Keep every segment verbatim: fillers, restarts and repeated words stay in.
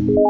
जिंदगी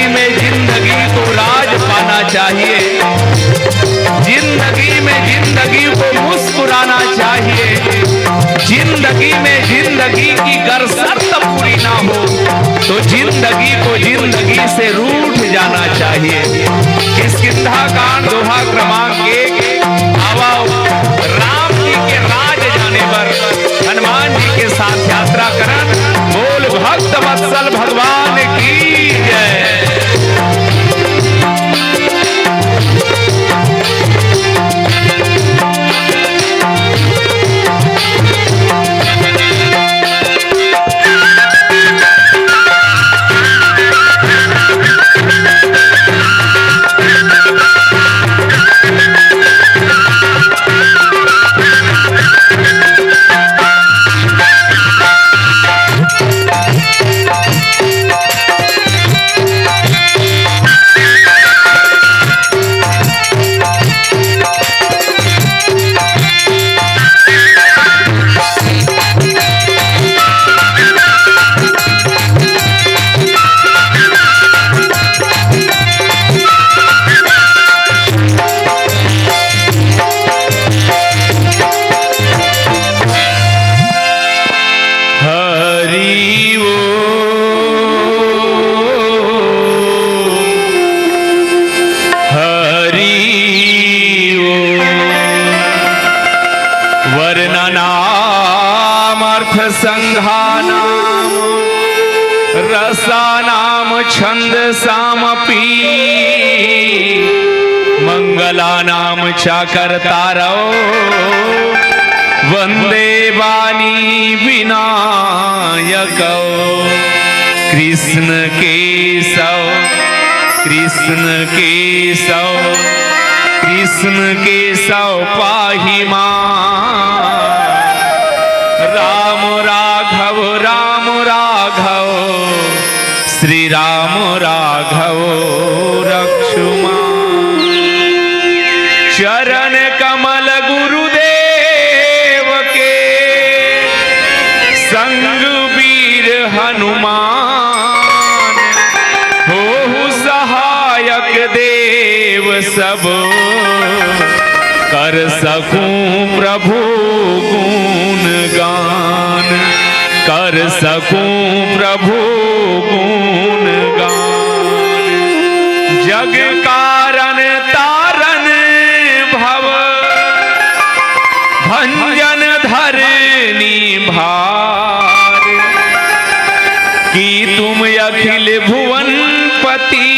में जिंदगी को राज पाना चाहिए, जिंदगी में जिंदगी को मुस्कुराना चाहिए। जिंदगी में जिंदगी की गर शर्त पूरी ना हो, तो जिंदगी को जिंदगी से रूठ जाना चाहिए। किष्किंधा कांड, दोहा क्रमांक एक। आवा, राम जी के राज जाने बर हनुमान जी के साथ यात्रा करन। बोल भक्त वत्सल भगवान की जय। हरि ओम। हरि ओम। वर्णनामर्थसंघानां रसानां छंदसामपि मंगलानां चाकर्तारौ वंदे वाणी विनायकौ। कृष्ण केशव, कृष्ण केशव, कृष्ण केशव पाहि मां। राम राघव, राम राघव, श्री राम राघव रक्षु मां। चरण कमल गुरुदेव के, संग वीर हनुमान, होहु सहायक देव सब, कर सकूं प्रभु गुण गान। कर सकूं प्रभु गुण गान। जग कारण तारण भव भंजन धरनी भार। कि तुम अखिल भुवन पति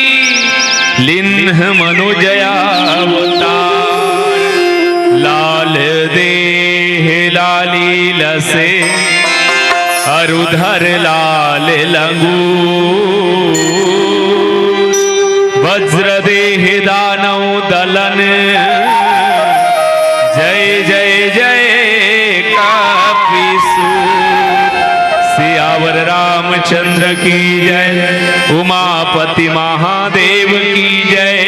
लिन्ह मनुजय अवतार। लाल देह लाली लसे अरु धर लाल लंगूर। वज्र देह दानव दलन जय जय जय कपिसूर। सियावर रामचंद्र की जय, उमापति महादेव की जय।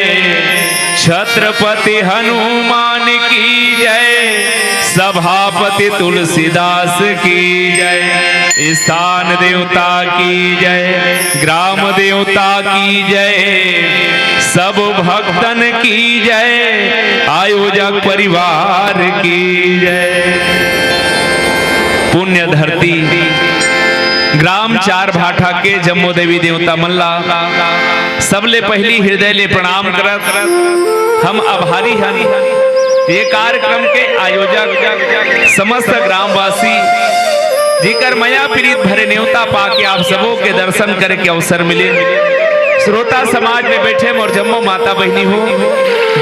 छत्रपति हनुमान की जय, सभापति तुलसीदास की जय, स्थान देवता की जय, ग्राम देवता की जय, सब भक्तन की जय, आयोजक परिवार की जय। पुण्य धरती ग्राम चार भाठा के जम्मो देवी देवता मन ला सबले पहिली हृदय ले प्रणाम करत हम आभारी हन। ये कार्यक्रम के आयोजक समस्त ग्रामवासी, जेकर मया पीरित भरे नेवता पाके आप सबो के दर्शन करे के अवसर मिले। श्रोता समाज में बैठे मोर जम्मो माता बहिनी हो,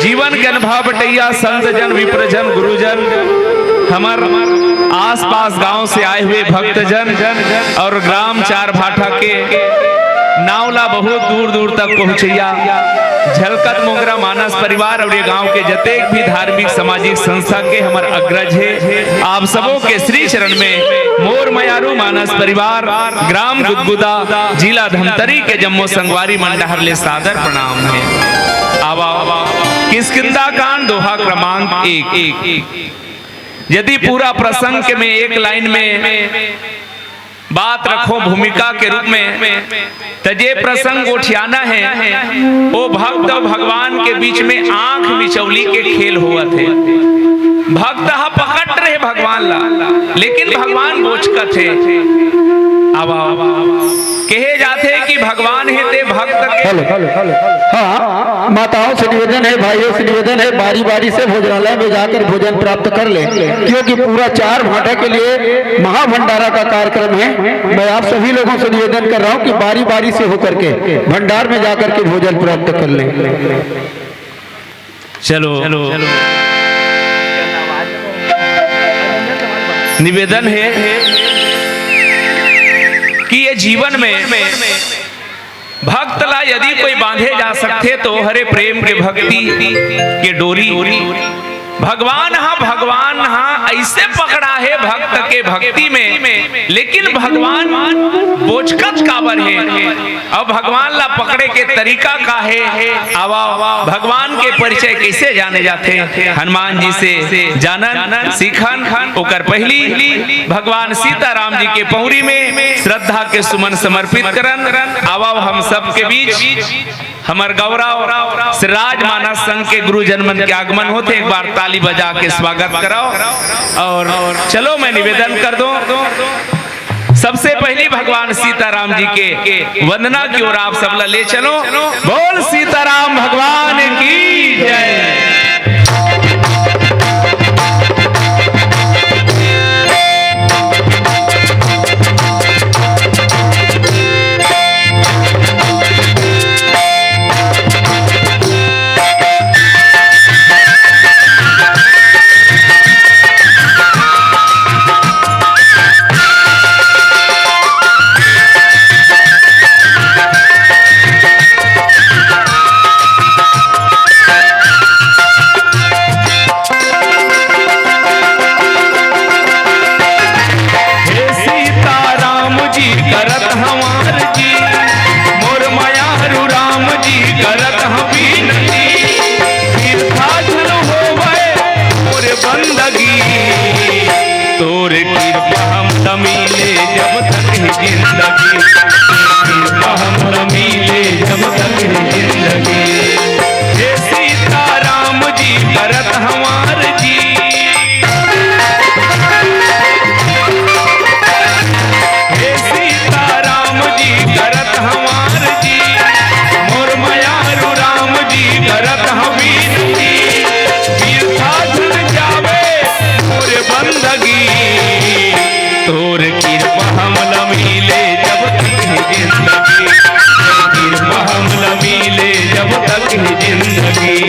जीवन के अनुभव बटैया संत जन, विप्र जन, गुरुजन, हमर आसपास गांव से आए हुए भक्तजन और ग्राम चार भाठा के नाव ला बहुत दूर दूर तक पहुंचैया झलकत मोंगरा मानस परिवार और ये गांव के जतेक भी धार्मिक सामाजिक संस्था के हमर अग्रज हे, आप सबो के श्री चरण में मोर मयारू मानस परिवार, ग्राम गुदगुदा, जिला धमतरी के जम्मो संगवारी मन डहर ले सादर प्रणाम हे। आवा, किष्किंधा कांड दोहा क्रमांक एक। यदि पूरा प्रसंग के मैं एक लाइन में बात रखो भूमिका के रूप में, त जे प्रसंग गोठियाना हे, वो भक्त और भगवान के बीच में आंख मिचौली के खेल होवत हे। भक्त ह पकड़ रहे भगवान ला, लेकिन भगवान बोचकत हे। अब कहे जाथे कि भगवान हे ते भक्त के हेलो, हेलो, हेलो। हाँ, माताओं से निवेदन है, भाइयों से निवेदन है, बारी बारी से भोजनालय में जाकर भोजन प्राप्त कर ले, क्योंकि पूरा चार भाठा के लिए महाभंडारा का कार्यक्रम है। मैं आप सभी लोगों से निवेदन कर रहा हूँ कि बारी बारी से होकर के भंडार में जाकर के भोजन प्राप्त कर लें। चलो, निवेदन है कि ये जीवन में भक्त ला यदि कोई बांधे जा सकथे, तो हरे प्रेम के भक्ति के डोरी। भगवान हा, भगवान हा ऐसे पकड़ा हे भक्त के भक्ति में, लेकिन भगवान बोचकत काबर हे? अब भगवान ला पकड़े के तरीका का हे? आवा, भगवान के परिचय कैसे जाने जाथे? हनुमान जी से जानन, सीखन। ओकर पहली भगवान सीताराम जी के पौरी में श्रद्धा के सुमन समर्पित करन। आवा, हम सबके बीच हमर गौरव श्री राजमानस संघ के गुरुजन मन के आगमन होथे, एक बार ताली बजा के स्वागत कराओ। और चलो, मैं निवेदन कर दूं, सबसे पहली भगवान सीताराम जी के वंदना की ओर आप सबला ले चलो। बोल सीताराम भगवान की जय। हे सीताराम जी करत हमार जी, मोर मयारू राम जी करत हमार बिनती, बिरथा झन होवय मोर बंदगी। तोर कृपा हमला मिले जब तक हे जिंदगी, तोर कृपा हमला मिले जब तक हे जिंदगी। हे सीताराम जी करत हमार जी, हे सीताराम जी करत हमार जी, मोर मयारू राम जी करत हमार बिनती, बिरथा झन जावे मोर बंदगी। तोर कृपा हमला मिले जब तक हे जिंदगी, तोर कृपा हमला मिले जब तक हे जिंदगी।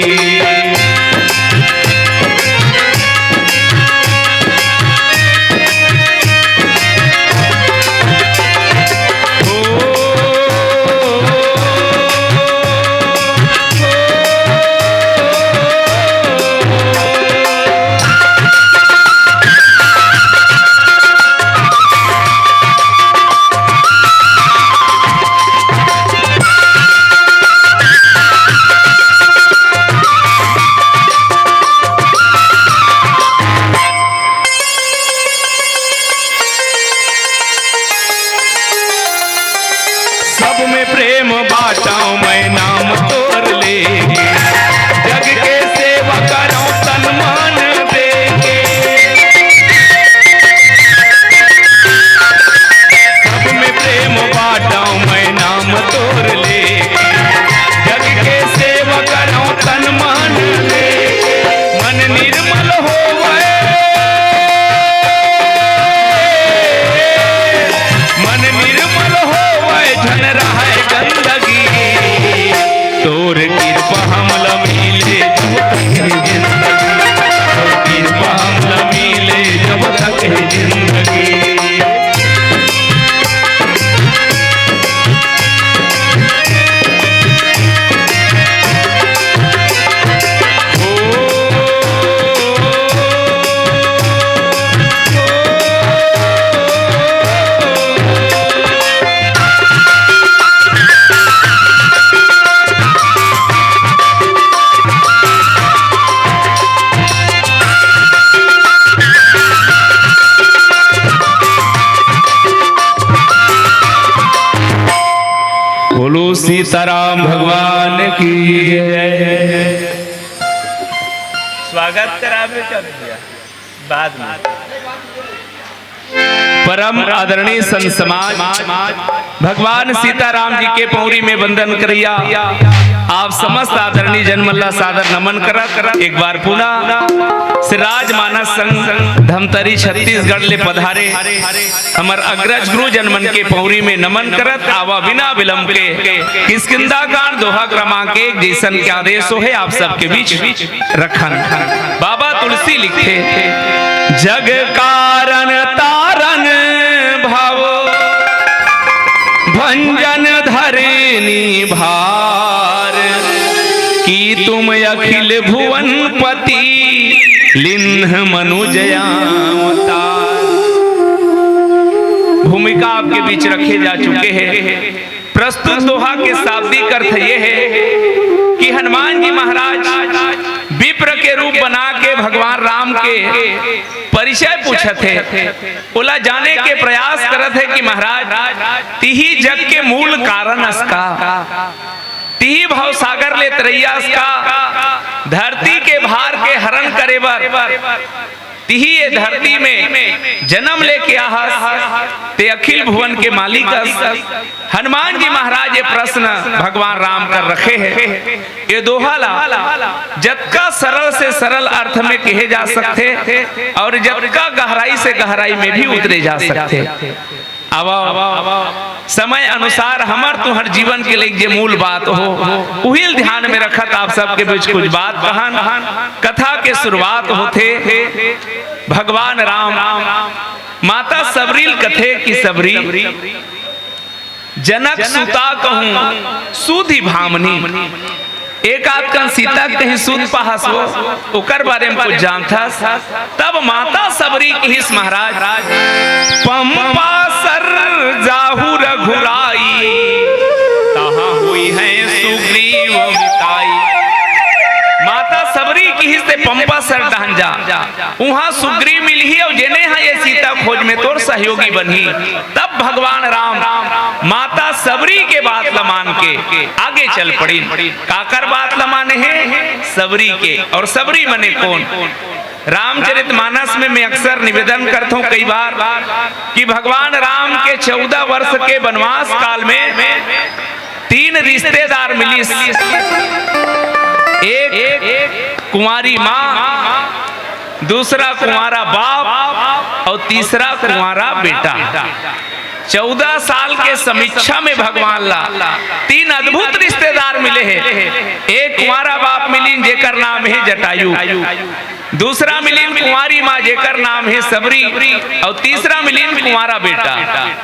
सीताराम भगवान की जय। स्वागत करावे का भैया, बाद में। परम आदरणीय संत समाज, भगवान सीताराम जी के पौरी में वंदन करैया आप समस्त आदरणीय जन मन ला सादर नमन करत एक बार पुनः श्री राजमानस संघ धमतरी छत्तीसगढ़ ले पधारे हमर अग्रज गुरुजन मन के पौरी में नमन करत आवा बिना विलंब के किष्किंधा कांड दोहा क्रमांक एक जैसन के आदेश हो है आप सबके बीच रखन। बाबा तुलसी लिखथे, जग कारण तारण भव भंजन धरनी भार, की तुम अखिल भुवन पति लिन्ह मनुज अवतार। भूमिका आपके बीच रखे जा चुके हैं। प्रस्तुत दोहा के शाब्दिक अर्थ ये है कि हनुमान जी महाराज विप्र के रूप बना के भगवान राम के परिचय पूछत हे, ओला जाने के प्रयास करत हे कि महाराज, तिही जग के मूल कारण अस का, तिही भवसागर ले तरैया अस का, धरती के भार के हरण करे बर तिही ये धरती में जन्म लेके आहस, ते अखिल भुवन के मालिक अस। हनुमान जी महाराज ये प्रश्न भगवान राम कर रखे हैं। ये दोहा ला जतका सरल से सरल अर्थ में कहे जा सकथे और जतका गहराई से गहराई में भी उतरे जा सकथे। आवव, समय अनुसार हमर तुहर जीवन के लेके जे मूल बात हो, उहिल ध्यान में रखत आप सबके बीच कुछ बात कहन। कथा के शुरुआत होथे भगवान राम माता सबरी ल कथे कि सबरी, जनक सुता कहूँ सुधि भामनी, एक आध कन सीता कहीं सुत पाहस वो, ओकर बारे में कुछ जानथस? तब माता सबरी किहिस महाराज, पंपा सर जाहु रघुराई, तहाँ हुई है सुग्रीव मिताई। माता सबरी किहिस ते पंपा सर डहन जा, उहाँ सुग्रीव मिलही अउ जेने हा ये सीता खोज में तोर सहयोगी बनही। तब भगवान राम माता सबरी के बात ल मान के आगे चल पड़िन। काकर बात ल माने हे? सबरी के। और सबरी मने कौन? रामचरित मानस में मैं अक्सर निवेदन करता हूँ कई बार कि भगवान राम के चौदह वर्ष के वनवास काल में तीन रिश्तेदार मिलिस। एक कुंवारी माँ, दूसरा कुंवारा बाप और तीसरा कुंवारा बेटा। चौदह साल के समीक्षा में भगवान ला तीन अद्भुत रिश्तेदार मिले हैं। एक कुंवारा बाप मिलिन जेकर नाम है जटायु, दूसरा मिलिन कुंवारी माँ जेकर नाम है सबरी, और तीसरा मिलिन कुंवारा बेटा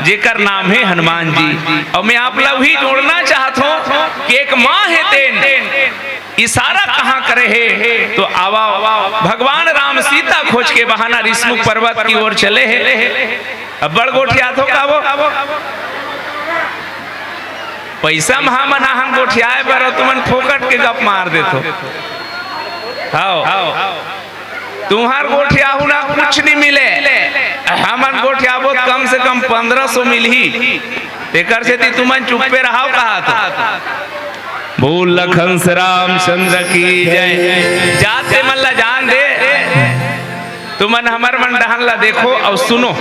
जेकर नाम है हनुमान जी। और मैं आप ला वही जोड़ना चाहत हूँ कि एक माँ है तेन इशारा कहाँ करे हे? तो आवा, भगवान राम सीता खोज के बहाना ऋषमुख पर्वत की ओर चले हे। अब बड़ गोठियात हो का वो? पैसा महा मना हम गोठियाए बर, तुमन फोकट के गप मार देथो। हाव, तुहर गोठियाहू ना कुछ नहीं मिले, हमन गोठियाबो त कम से कम पन्द्रह सौ मिलही। तेकर सेती तुमन चुप्पे रहाव कहा तो। बोल लखन से रामचंद्र की जय। जाते मन ला जान दे, तुमन हमर मन डहन ला देखो और सुनो।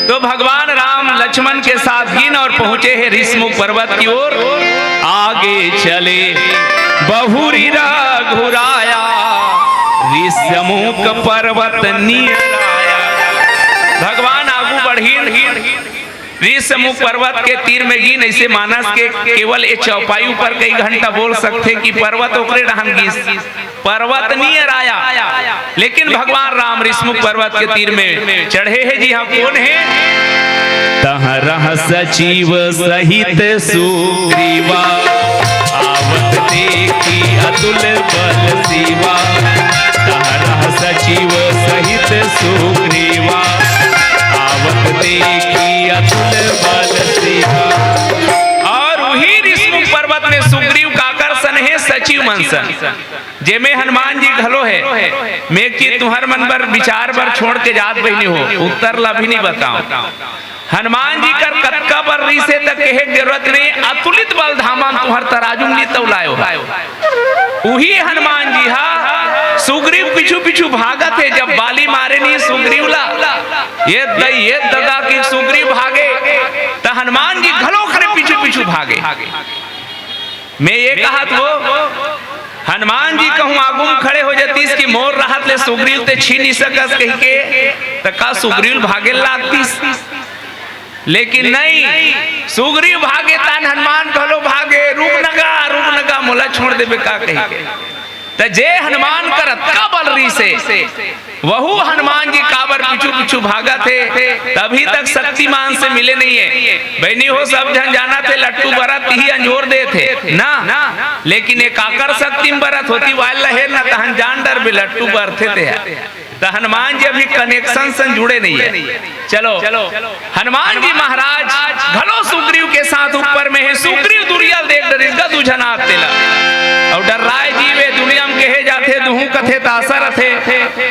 तो भगवान राम लक्ष्मण के साथ गिन और पहुंचे हैं ऋषमुख पर्वत की ओर। आगे चले बहुरी रघुराया, ऋषमुख पर्वत नियराया। भगवान आगू बढ़िन, ऋषमुख पर्वत के तीर में गिन। ऐसे मानस के केवल ए चौपाई ऊपर कई घंटा बोल सकथे कि पर्वत ओकरे डहन गिस, पर्वत नियराया। लेकिन भगवान राम ऋषमुख पर्वत के तीर में चढ़े हे जी। हाँ, कौन हे? तह रह सचिव सहित सुग्रीवा, आवत देखी अतुल बल सीवा। तह रह सचिव सहित सुग्रीवा, आवत देखी अतुल बल सीवा। और वही ऋषमुख पर्वत में सुग्रीव काकर सन हे? सचिव मन सन। जेमे हनुमान जी घलो हे। मैं कि तुहर मन बर विचार बर छोड़ के जात बहिनी हो, उत्तर ला भी नहीं बताओ। हनुमान जी कर कतका बल रहिसे त कहे के जरूरत नहीं, अतुलित बल धामम तुहर तराजू म नी तौलायो। उही हनुमान जी हा सुग्रीव पीछू पीछू भागत हे, जब बाली मारे नहीं सुग्रीव ला, ये दई ये ददा की सुग्रीव भागे, त हनुमान जी घलो ओकरे पीछू पीछू भागे। मैं ये कहत हो, हनुमान जी कहूँ आगू म खड़े हो जातीस कि मोर रहत ले सुग्रीव ते छीन नहीं सकस कहिके, त का सुग्रीव भागे लागतीस? लेकिन नहीं, सुग्रीव भागे तान हनुमान घलो भागे, "रुक न गा, रुक न गा, मोला छोड़ देबे का?" कहिके। त जे हनुमान कर अतका बल रहिसे, वहू हनुमान जी काबर पीछू पीछू भागत हे, तभी तक शक्तिमान से मिले नहीं है। बहिनी हो, सब झन जानत हे, लट्टू बरत ही अंजोर देत हे ना, लेकिन एक आकर शक्ति म बरत होती वाल लहे न, तहन जान डरबे लट्टू बरथे ते ह। त हनुमान जी अभी कनेक्शन से जुड़े नहीं है। चलो, हनुमान जी महाराज घलो सुग्रीव के साथ ऊपर में हे। सुग्रीव दुरिया ल देख डरिस गा दू झन आत तेला। अउ डर्राय जीव ए दुनिया म कहे जाथे, दुहू कथे त आसा रथे,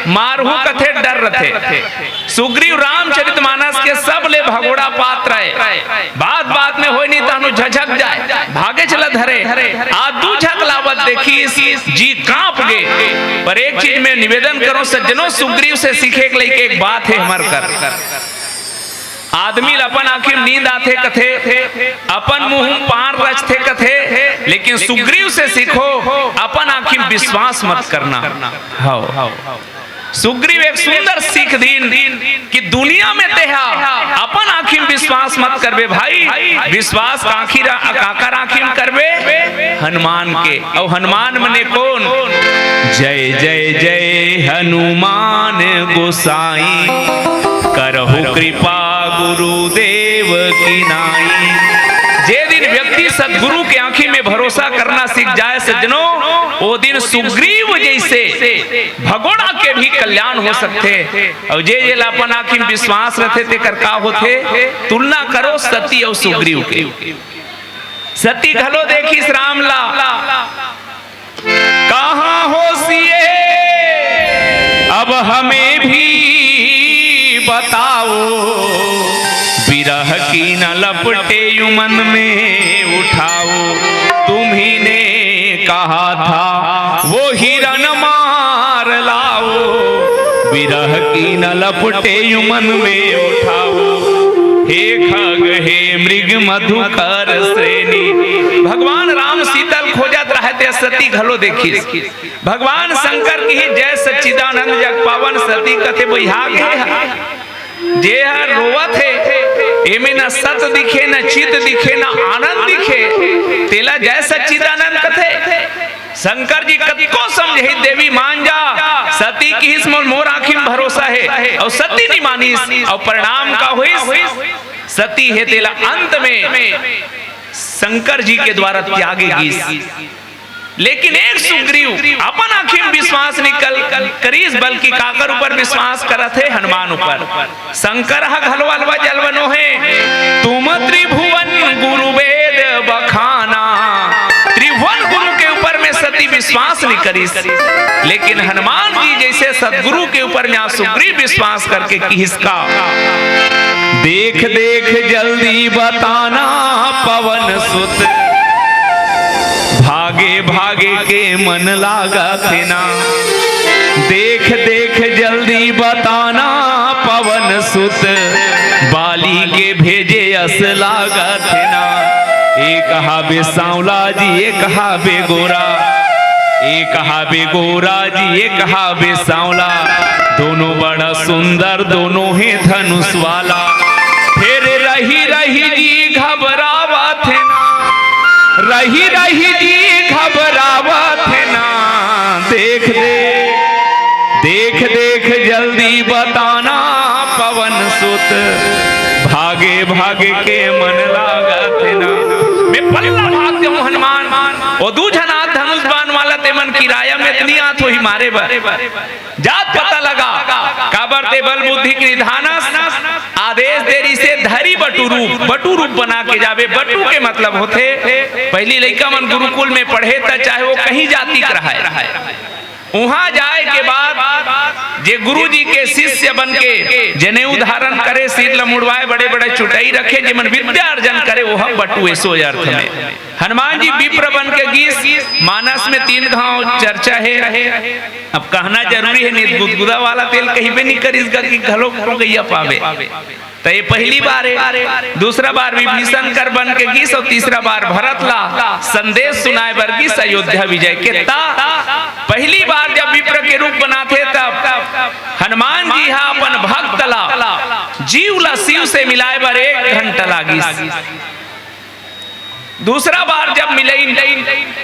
मारहू कथे डर रथे। सुग्रीव रामचरितमानस के सबले भगोड़ा पात्र हे। बात बात में होय नहीं तहनो झझक जाय, भागेच ल धरे। आ दू झक ल आवत देखिस, जी कांप गे। पर एक चीज मैं निवेदन करूं सज्जनों, सुग्रीव से सीखे के लइके एक बात हे हमर कर। आदमी ल अपन आँखी म नींद आथे कथे, अपन मुंह म पान रचथे कथे, लेकिन सुग्रीव से सीखो, अपन आँखी म विश्वास मत करना। हव। सुग्रीव एक सुंदर सीख दीन कि दुनिया में तेहा अपन आँखी म विश्वास मत करबे भाई, विश्वास काखी रा-, काकर आँखी म करबे? हनुमान के। अउ हनुमान मने कोन? जय जय जय हनुमान गोसाई, करहु कृपा गुरुदेव की नाई। जे दिन व्यक्ति सदगुरु के आँखी में भरोसा करना सीख जाय सज्जनों, ओ दिन सुग्रीव जैसे भगोड़ा के भी कल्याण हो सकथे। अउ जे जेला अपन आँखी म विश्वास रथे, तेकर का होथे? तुलना करो सती अउ सुग्रीव के। सती घलो देखिस राम ला, कहाँ हो सिए, अब हमें भी बताओ। विरह की न लपटे यू मन में उठाओ, तुम्ही ने कहा था वो हिरन मार लाओ। विरह की न लपटे यू मन में उठाओ, हे खग हे मृग मधुकर श्रेणी। भगवान राम सीता ल खोजत रहय ते सती घलो देखिस। भगवान शंकर किहिस जय सच्चिदानंद जग पावन, सती कथे बइहा गे हे। जे ह रोवत हे, एमे न सत दिखे, न चित दिखे, न आनंद दिखे, तेला जय सच्चिदानंद कथे। शंकर जी कतको समझे, देवी मान जा। सती किहिस मोर, मोर आँखी म भरोसा हे, अउ सती नी मानिस, अउ परिणाम का होइस? सती हे तेला अंत में शंकर जी के द्वारा त्यागे गिस। लेकिन एक सुग्रीव अपन आँखी म विश्वास नी करिस, बल्कि काकर ऊपर विश्वास करत हे? हनुमान ऊपर। शंकर ह घलो अलवा जलवा नो हे। तुम त्रिभुवन गुरु वेद बखाना। त्रिभुवन गुरु के ऊपर में सती विश्वास नी करिस, लेकिन हनुमान जी जैसे सदगुरु के ऊपर में आज सुग्रीव विश्वास करके किहिस का? देख देख जल्दी बताना पवन सुत, भागे भागे के मन लागत हे ना। देख देख जल्दी बताना पवन सुत, बाली के भेजे अस लागत हे ना। एक हाबे सांवला जी, एक हाबे गोरा, एक हाबे गोरा जी, एक हाबे सांवला, दोनों बड़ा सुंदर, दोनों हे धनुष वाला। फेर रही रही जी घबरावत हे ना, रही रही जी घबरावत हे ना। देख दे, देख देख जल्दी बताना पवन सुत, भागे भागे के मन लागत हे ना। मैं पल्ला भाग जाऊं हनुमान, ओ दू झन आत धनुष बाण वाला, ते मन किराया में त नी आत होही मारे बर। जात पता लगा, काबर ते बल बुद्धि के निधानस, आदेश दे रिहिसे धरी बटु रूप, बटु रूप बना के जाबे। बटु के मतलब होथे, पहिली लइका मन गुरुकुल में पढ़े त चाहे वो कहीं जाति के रहय, उहाँ जाए के बाद जे गुरु जी के शिष्य बन के जनेऊ धारण करे, सिर ल मुड़वाए, बड़े बड़े चुटई रखे, जेमन विद्या अर्जन करे, वो हम बटुए सोज अर्थ में। हनुमान जी विप्र बन के गीस, मानस में तीन घाव चर्चा हे। अब कहना जरूरी हे, नहीं गुदगुदा वाला तेल कहिबे नहीं करिस गा कि घलो गैया पावे। त ये पहली बार हे। दूसरा बार विभीषण कर बन के गीस अउ तीसरा बार भरत ला संदेश सुनाए बर गीस अयोध्या विजय के। त पहली बार जब विप्र के रूप बनाथे, तब हनुमान जी हा अपन भक्त ला, जीव ला शिव से मिलाए बर एक घंटा लागिस। दूसरा बार जब मिलइन,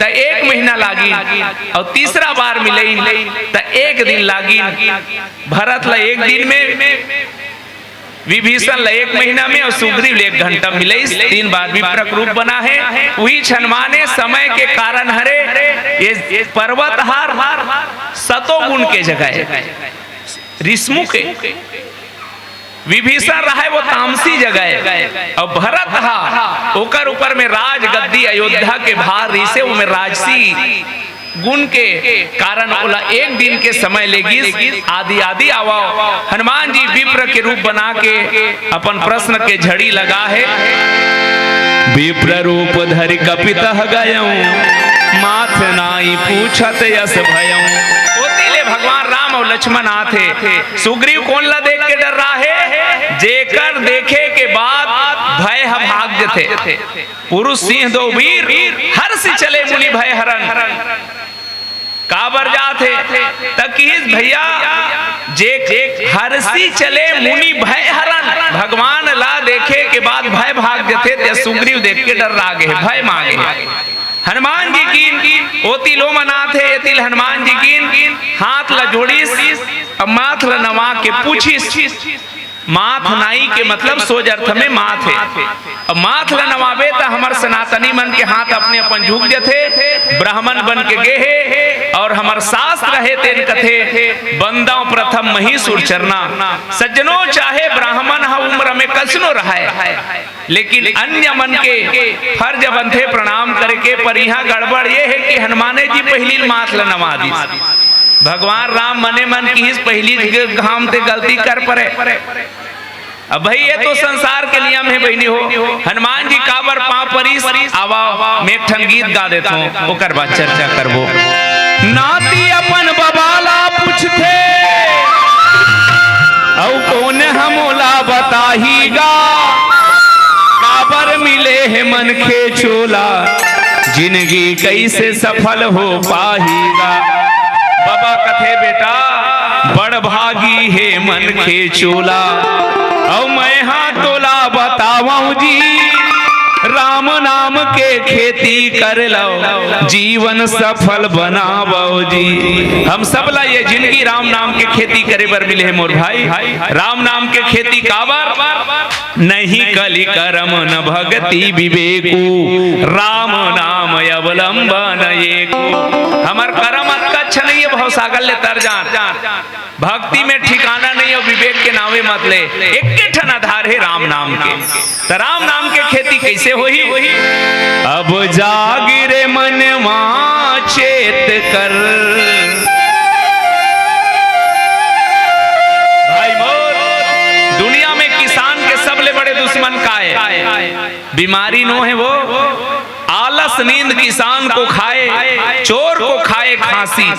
त एक महीना लागिन, अउ तीसरा बार मिलइन, त एक दिन लागिन। भरत ला एक दिन में, विभीषण ला एक महीना में, अउ सुग्रीव ला एक घंटा मिलइस। तीन बार विप्र के रूप बना हे। उही छनमाने समय के कारण हरे, ये पर्वत हार सतोगुण के जगह हे, रिसमुख हे। विभीषण रहे वो तामसी जगह हे, अउ भरत हा ओकर ऊपर में राजगद्दी अयोध्या के भार रहिसे, ओमे राजसी गुण के कारण ओला एक दिन के समय ले गीस। आदि आदि आवव, हनुमान जी विप्र के रूप बना के अपन प्रश्न के झड़ी लगा हे। विप्र रूप धरि कपितह गयउँ, माथ नाई पूछत यस भयउँ। ओती ले भगवान राम अउ लक्ष्मण आथे। सुग्रीव कोन ला देख के डर्राहे? जेकर देखे के बाद भय ह भाग जथे। पुरुष सिंह दो वीर, हर्षि चले मुनि भय हरन। काबर जाथे? त किहिस भैया, जे हर्षि चले मुनि भय हरन, भगवान ला देखे के बाद भय भाग जथे, ते सुग्रीव देख के डर्रा गे हे, भय मा गे हे। हनुमान जी कीन, ओती ल ओमन आथे, एती ल हनुमान जी कीन, हाथ ला जोड़िस, अउ माथ ला नवा के पूछिस। माथ नाई के मतलब सोज अर्थ में माथ हे। अब माथ ला नवाबे त हमर सनातनी मन के हाथ अपने अपन झुक जथे, ब्राह्मण बन के गे हे, अउ हमर शास्त्र हे तेन कथे, "बंदव प्रथम महीसुर चरना।" सज्जनों, चाहे ब्राह्मण ह उम्र में कइसनो रहय, लेकिन अन्य मन के फर्ज बनथे प्रणाम करे के, पर इहाँ गड़बड़ ये हे कि हनुमाने जी पहिली माथ ल नवा दिस। भगवान राम मने मन किहिस, पहिली घाम ते गलती कर परे। अब भाई, ये तो संसार के नियम हे बहिनी हो। हनुमान जी काबर पाँव परिस, आवा, मैं एक ठन गीत गा देथों, ओकर बाद चर्चा करबो। नाती अपन बबा ला पूछथे, अउ कोन ह मोला बताही गा, काबर मिले हे मनखे चोला, जिनगी कइसे सफल हो पाही गा। बबा कथे, बेटा, बड़ भागी हे मनखे चोला, अउ मैं हा तोला बतावंव जी, राम नाम के खेती कर लव, जीवन सफल बनावव जी। हम सब ला ये जिनगी राम नाम के खेती करे बर मिले हे मोर भाई। राम नाम के खेती काबर? नहीं कलि करम न भगति विवेकु, राम नाम अवलंबन एकु। हमर करम अतका अच्छा नहीं हे, भवसागर ले तर जान। भक्ति में ठिकाना नहीं हे, विवेक के नावे मत ले। एके ठन आधार हे राम नाम के। त राम नाम के खेती कइसे होही? अब जाग रे मनवा चेत कर। भाई मोर, दुनिया में किसान के सबले बड़े दुश्मन का हे? बीमारी नो हे वो? आलस नींद किसान को खाए, चोर को खाए खांसी।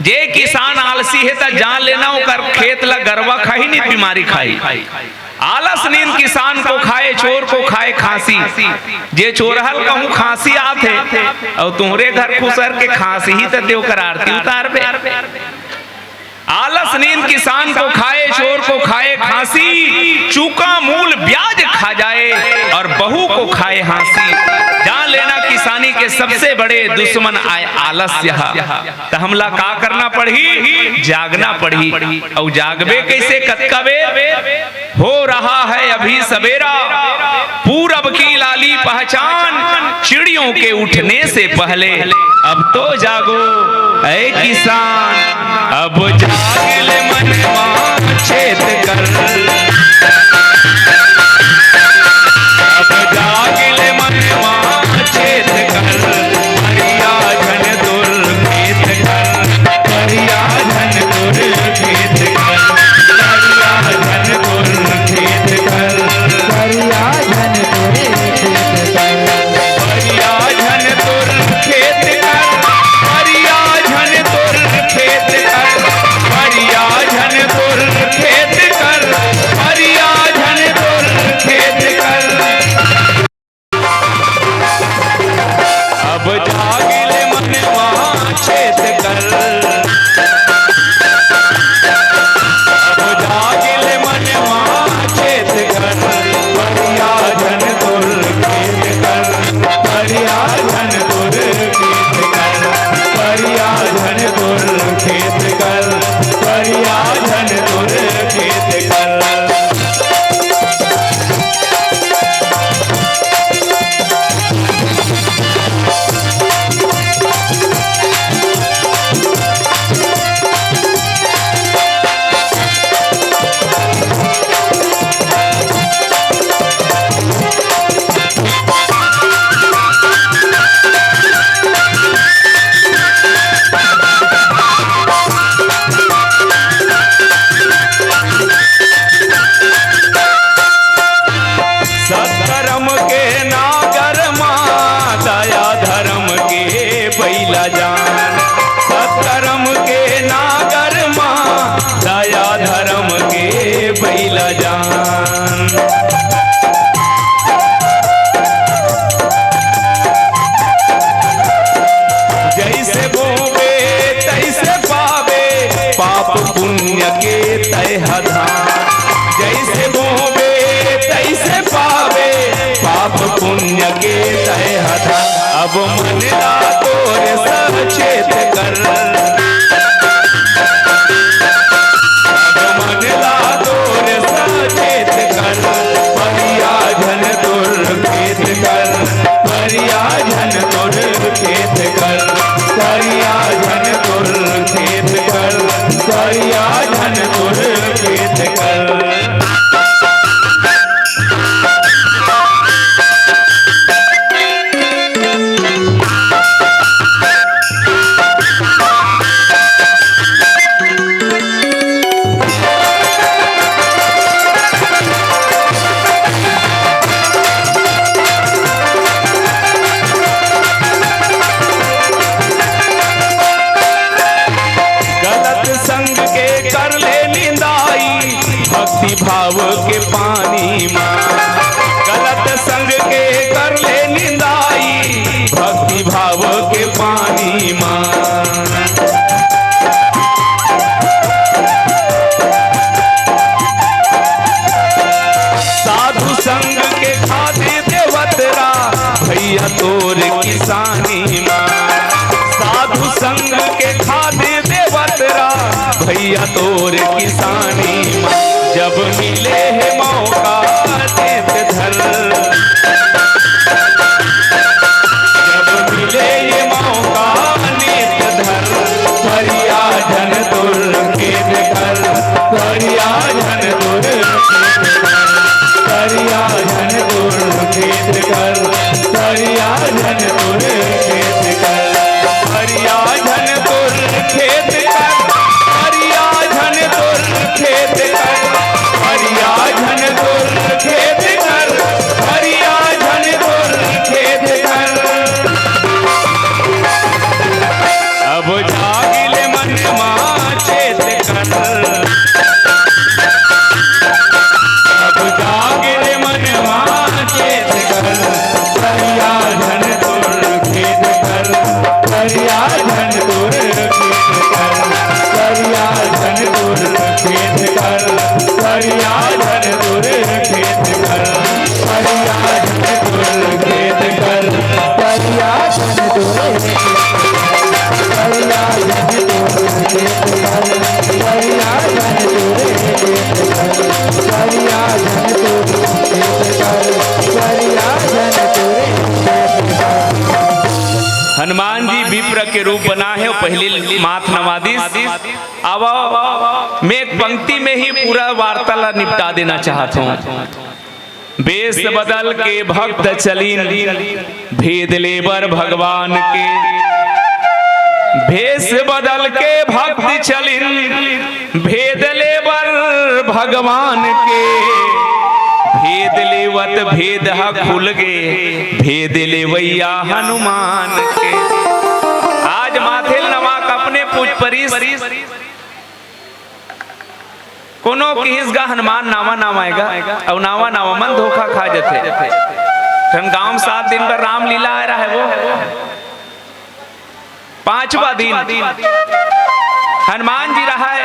जे किसान आलसी हे त जान लेना, ओकर खेत ला गरवा खाही, नहीं बीमारी खाही। आलस नींद किसान को खाए, चोर को खाए खांसी। जे चोरहल कहूँ खांसी आथे, अउ तुहरे घर खुसर के खांसी ही त देव कर आरती उतारबे। आलस नींद किसान को खाए, चोर को खाए खांसी, चूका मूल ब्याज खा जाए, अउ बहू को खाए हाँसी। जान लेना, किसानी के सबसे बड़े दुश्मन आय आलस्य ह। त हमला का करना पड़ही? जागना पड़ही। अउ जागबे कइसे? कतका बेर? हो रहा है अभी सबेरा, पूरब की लाली पहचान, चिड़ियों के उठने से पहले। अब तो जागो ऐ किसान, अब जाग ले मनवा चेत कर। अब जाग ले मनवा चेत कर, भैया झन दुर्खेत कर। अब मन ला तोर सचेत कर, अब मन ला तोर सचेत कर, परिया झन तोर खेत कर, परिया झन तोर खेत कर, परिया झन तोर खेत कर, परिया झन तोर खेत कर। गलत संग के कर ले निंदाई, भक्ति भाव के पानी मा। गलत संग के कर ले निंदाई, भक्ति भाव के पानी मा। साधु संग के खातिर देवत रा, भैया तोर किसानी मा। साधु संग के खातिर देवत रा, भैया तोर किसानी मा। जब मिले हे मौका नेत धर, जब मिले ये मौका नेत धर, परिया झन तोर खेत कर, परिया झन तोर खेत कर, परिया झन तोर खेत कर, परिया झन तोर खेत कर, परिया झन तोर खेत कर, परिया झन तोर खेत कर, परिया झन तोर खेत कर, परिया झन तोर खेत कर। अब जागिले मन मा चेत कर, अब जागिले मन मा चेत कर, परिया झन तोर खेत कर, परिया झन तोर खेत कर, परिया झन तोर खेत कर, परिया झन तोर खेत कर, परिया झन तोर खेत कर, परिया झन तोर खेत कर, परिया झन तोर खेत कर, परिया झन तोर खेत कर, परिया झन तोर खेत कर, परिया झन तोर खेत कर। हनुमान जी विप्र के रूप बना हे, पहली माथ नवा दिस। अब मैं एक पंक्ति में ही पूरा वार्ता ला निपटा देना चाहत हूँ। वेश बदल के भक्त चलिन, भेद ले बर भगवान के। भेष बदल के भक्त चलिन, भेद ले बर भगवान के। भेद लेवत भेद ह खुल गे, भेद लेवैया हनुमान के। आज माथे ल नवा के अपने पूछ परिस। कोनो किहिस गा हनुमान नावा नावा आय गा, अउ नावा नावा मन धोखा खा जथे। ठन गांव म सात दिन बर रामलीला आय रहय वो। पांचवा दिन हनुमान जी रहय,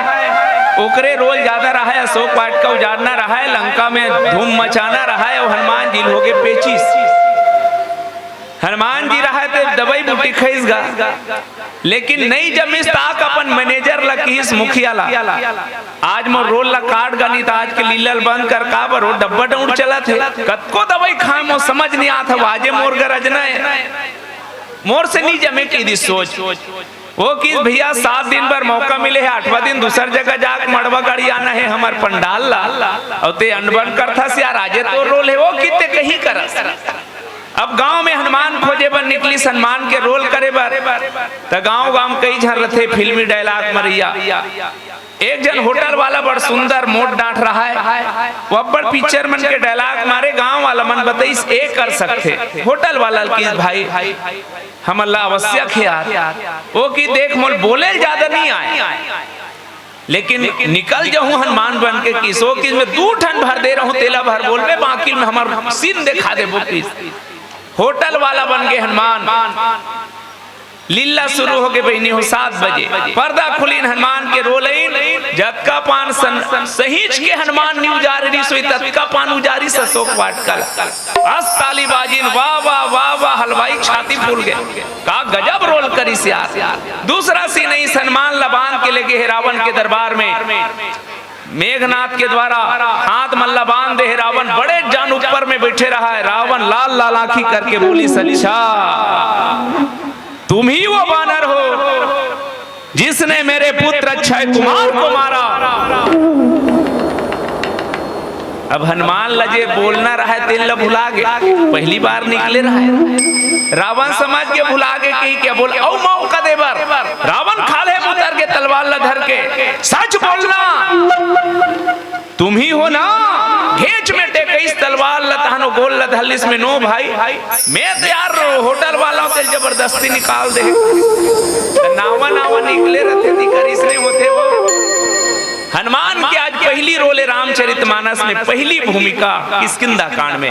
ओकरे रोल जादा रहय, अशोक वाटिका उजारना रहय, लंका में धूम मचाना रहय, अउ हनुमान जी ल होगे पेचिस। हनुमान जी रहय ते दवई बूटी खइस गा। लेकिन नइ जमिस त आके अपन manager ला किहिस, मुखिया ला, "आज मोर रोल ला काट गा, नइ त आज के लीला ल बंद कर।" काबर वो डब्बा डउंड़ चलत हे, कतको दवई खांय, मोर समझ नइ आत हवय, आजे मोर गरजना हे, मोर से नइ जमे, कहि दिस सोच। वो किहिस, "भइया, सात दिन बर मौका मिले हे, आठवां दिन दूसर जगह जाके मड़वा गड़ियाना हे हमर पंडाल ला, अउ ते अनबन करथस यार, आजे तोर रोल हे।" वो किहिस, "ते कहीं करस।" अब गांव में हनुमान खोजे बर निकलिस, हनुमान के रोल करे बर। त गांव-गांव कई झन रथे फिल्मी dialogue मरइया। एक झन होटल वाला बड़ सुंदर मोट डांठ रहय, वो अब्बड़ पिक्चर मन के dialogue मारे। गांव वाला मन बतइस, "ए कर सकथे।" होटल वाला ल किहिस, "भाई, हमन ला आवश्यक हे यार।" वो किहिस, "देख, मोला बोले ल जादा नइ आय।" लेकिन निकल जहूं हनुमान बन के, किहिस वो किहिस, "मैं दू ठन भर दे रहूं, तेला भर बोलबे, बाकी में हमर scene देखा देबो," किहिस। होटल वाला बन गे हनुमान। लीला शुरू होगे बहिनी हो, सात बजे पर्दा खुलिन, हनुमान के रोल आइन। जतका पान सन सहीच के हनुमान नी उजारिस होही, ततका पान उजारिस अशोक वाटिका ल। अस ताली बाजिन, वाह, वाह, वाह, वाह, हलवाई छाती फूल गे। का गजब रोल करिस यार। दूसरा सीन अइस, हनुमान ल बांध के लेगे हे रावण के दरबार में। मेघनाथ के द्वारा हाथ मन ल बांध दे हे रावण, बड़े जान ऊपर में बइठे रहा हे। रावण लाल लाल आंखी करके बोलिस, अच्छा तुम ही वो बानर हो जिसने मेरे पुत्र अक्षय कुमार को मारा। अब हनुमान ल जे बोलना रहय, तेन ल भुला गे। पहली बार निकले रहय। रावण समझ के भुला गे, कहि के बोल, अउ मौका दे बर। रावण खाल्हे म उतर गे तलवार ल धर के, सच बोलना। तुम ही हो ना? घेंच में टेकइस तलवार ल, तहन ओ गोल ल धर लिस में, नो भाई, मैं तो यार होटल वाला हूं, तेला जबरदस्ती निकाल दे। त नावा नावा निकले रथे, तेकर इसने होथे वो। हनुमान के आज पहली रोल हे रामचरितमानस में, पहली भूमिका किष्किंधा कांड में।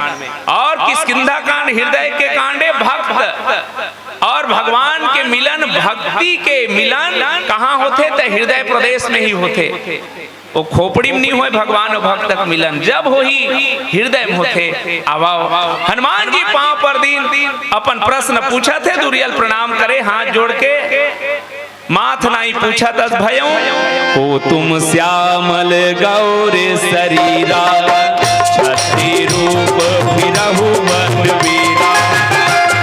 और किष्किंधा कांड हृदय के कांड हे, भक्त और भगवान के मिलन, भक्ति के मिलन कहां होथे? त हृदय प्रदेश में ही होथे। ओ खोपड़ी में नी होय भगवान अउ भक्त के मिलन, जब होही हृदय में होथे। आवव, हनुमान जी पांव पर दीन अपन प्रश्न पूछत हे, दुरियल प्रणाम करे हाथ जोड़ के। माथ नाई पूछत अस भयंउ। को तुम श्यामल गौर शरीरा, छत्री रूप फिरहु बन बीरा।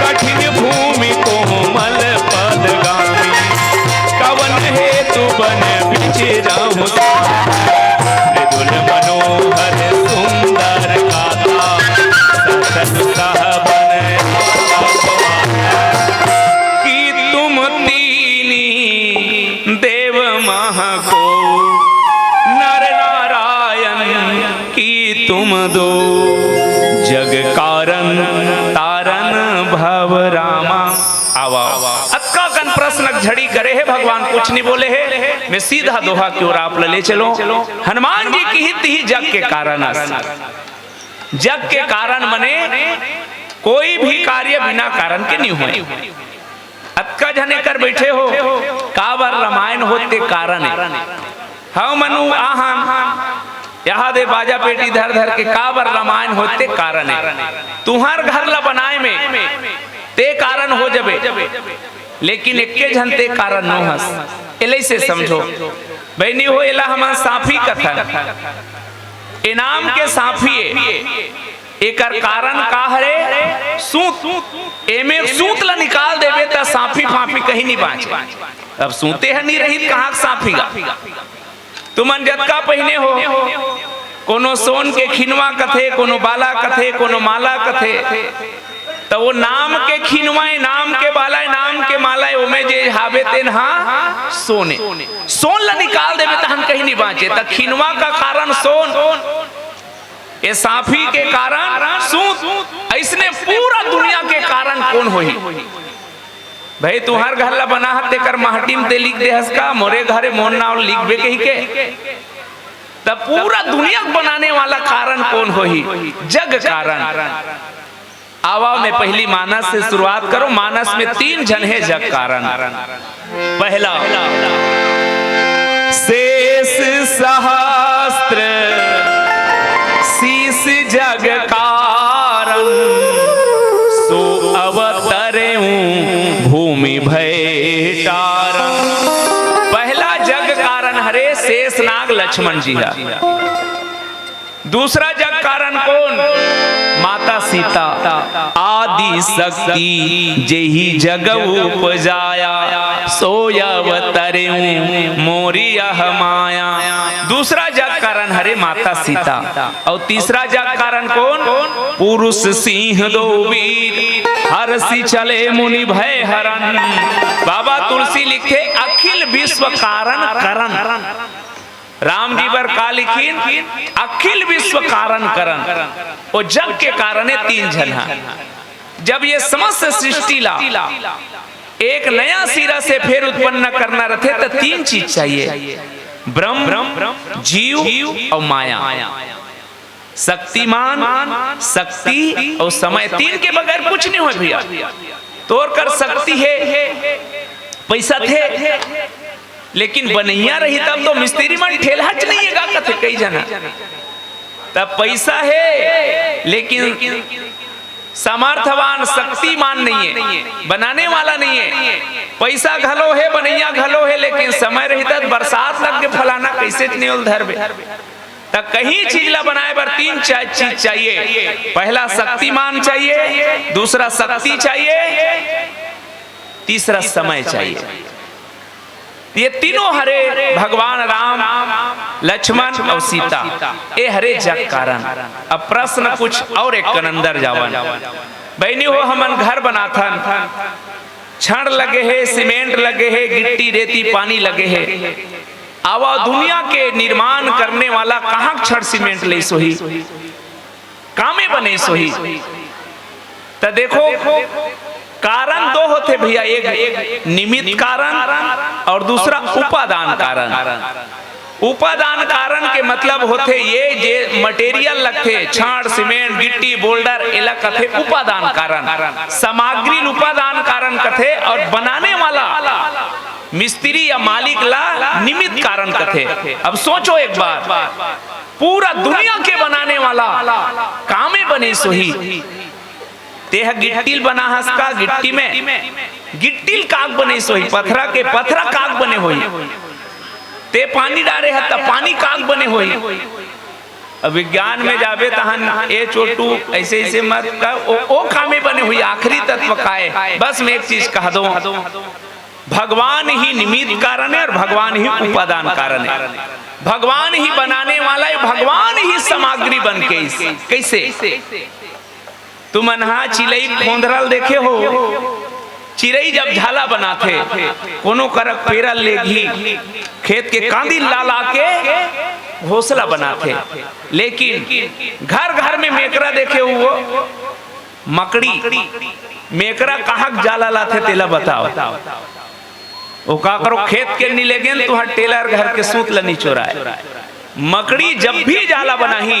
कठिन भूमि कोमल पदगामी, कवन हेतु बन बिचरहु स्वामी। मृदुल मनोहर सुंदर गाथा, सतत सहबन कि तुम तीनी देव महा को, नर नारायण कि तुम दो, जग कारण तारण भव रामा। आवा, अतका कन प्रश्न झड़ी करे हे भगवान, कुछ नी बोले हे। मैं सीधा दोहा के ओर आप ल ले चलों। हनुमान जी किहित तिही जग के कारण अस। जग के कारण मने कोई भी कार्य बिना कारण के नी होय। अतका झन एकर बइठे हो, काबर रमायन होथे ते कारण हे। हव मनु आहन, इहां दे बाजा पेटी धर धर के काबर रमायन होथे ते कारण हे। तुंहर घर ल बनाय में ते कारण हो जबे, लेकिन एक्के झन ते कारण नो हस। एला अइसे समझो बहिनी हो, एला हमन सांफी कथन। ए नाम के सांफी ए, एकर कारण का हरे? सूत। एमे सूत ल निकाल देबे त सांफी फांफी कहीं नी बांचे। अब सूते ह नी रही त कहां के सांफी गा? तुमन जतका पहिने हो, कोनो सोन के खिनवा कथे, कोनो बाला कथे, कोनो माला कथे, त वो नाम के खिनवा ए, नाम के बाला ए, नाम के माला ए, ओमे जे हाबे तेन हा सोन ए। सोन ल निकाल देबे तहन कहीं नी बांचे। त खिनवा का कारण सोन, ए सांफी के कारण सूत, अइसने पूरा दुनिया के कारण कोन होही? भई तुंहर घर ल बनाहस तेकर माटी म ते लिख दे हस का, मोरे घर ए मोर नांव लिखबे कहि के? त पूरा दुनिया के बनाने वाला कारण कोन होही? जग कारण। आवा, मैं पहली मानस से शुरुआत करों। मानस में तीन झन हे जग कारण। पहला, शेष सहस्त्र शीश जग कारण, सो अवतरेउ भूमि भय टारण। पहला जग कारण हरे शेष नाग लक्ष्मण जी हा। दूसरा जग कारण कोन? माता सीता। आदि शक्ति जेहि जग उपजाया, सोई अवतरेउ मोरि यह माया। दूसरा जग कारण हरे माता सीता। अउ तीसरा जग कारण कोन? पुरुष सिंह दो वीर, हरषि चले मुनि भय हरन। बाबा तुलसी लिखथे, अखिल विश्व कारण करन। राम जी बर का लिखिन? अखिल विश्व कारण करन। ओ जग के कारण ए तीन झन हा। जब ये समस्त सृष्टि ला एक नया सिरा से फेर उत्पन्न करना रथे, त तीन चीज चाहिए, ब्रह्म, जीव अउ माया। शक्तिमान, शक्ति अउ समय, तीन के बगैर कुछ नहीं होय भैया। तोर कर शक्ति हे, पैसा थे, लेकिन बनइया रही तब तो मिस्त्री मन ठेलहाच नइ हे गा कथे कई झन। तब पैसा हे, लेकिन समर्थवान, शक्तिमान नइ हे, बनाने वाला नइ हे। पैसा घलो हे, बनइया घलो हे, लेकिन समय रही तब बरसात लग के फलाना कइसे नेवल धरबे। त कहीं चीज ला बनाए बर तीन चा-, चीज चाहिए। पहला शक्तिमान चाहिए, दूसरा शक्ति चाहिए, तीसरा समय चाहिए। ये तीनों हरे भगवान राम, लक्ष्मण अउ सीता, ये हरे जग कारण। अब प्रश्न कुछ अउ एक कन अंदर जावन। बहिनी हो, हमन घर बनाथन, छड़ लगे हे, सीमेंट लगे हे, गिट्टी, रेती, पानी लगे हे। आवा दुनिया के निर्माण करने वाला कहाँ छड़ सीमेंट लइस होही? कामे बनइस होही। त देखो, कारण दो होथे भैया, एक निमित्त कारण अउ दूसरा उपादान कारण। उपादान कारण के मतलब होथे ये जे material लगथे, छड़, सीमेंट, गिट्टी, boulder, एला कथे उपादान कारण। सामग्री ल उपादान कारण कथे अउ बनाने वाला मिस्त्री या मालिक ला निमित्त कारण कथे। अब सोचो एक बार, पूरा दुनिया के बनाने वाला कामे बनइस होही। तेह गिट्टी ल बनाहस का, गिट्टी में गिट्टी ल काग बनइस होही, पथरा के पथरा काग बने होही। ते पानी डारे ह त पानी काग बने होही। अब विज्ञान में जाबे तहन ए चोटू अइसे अइसे मत कर, ओ, ओ कामे बने होही, आखिरी तत्व काय। बस मैं एक चीज कह दूं, भगवान ही निमित्त कारण हे अउ भगवान ही उपादान कारण हे। भगवान ही बनाने वाला हे, भगवान ही सामग्री बन के अइस। कइसे? तुमन हा चिलई खोंधरा ल देखे हो, चिरई जब झाला बनाथे, कोनो करा पेरा ल लेगही, खेत के कांदी ल ला ला के घोंसला बनाथे। लेकिन घर घर में मेकरा देखे हो, मकड़ी, मेकरा कहाँ के जाला लाथे तेला बताओ। ओ काकरो खेत के नी लेगेन, तुंहर टेलर घर के सूत ल नी चोराय। मकड़ी जब भी जाला बनाही,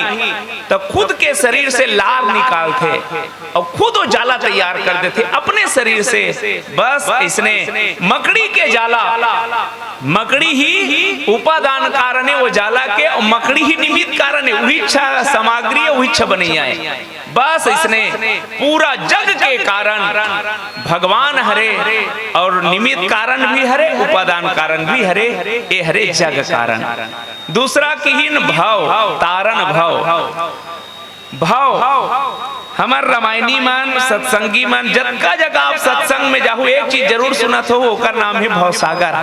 त खुद के शरीर से लार निकालथे अउ खुद ओ जाला तैयार कर देथे अपने शरीर से। बस अइसने मकड़ी के जाला, मकड़ी ही उपादान कारण हे ओ जाला के, अउ मकड़ी ही निमित्त कारण हे, उहीच सामग्री हे, उहीच बनइया हे। बस अइसने पूरा जग के कारण भगवान हरे अउ निमित्त कारण भी हरे, उपादान कारण भी हरे, ए हरे जग कारण। दूसरा किहिन भव, तारन भव। भव, हमर रामायणी मन, सत्संगी मन, जतका जगह आप सत्संग में जाहू, एक चीज जरूर सुनत हो, ओकर नाम हे भवसागर।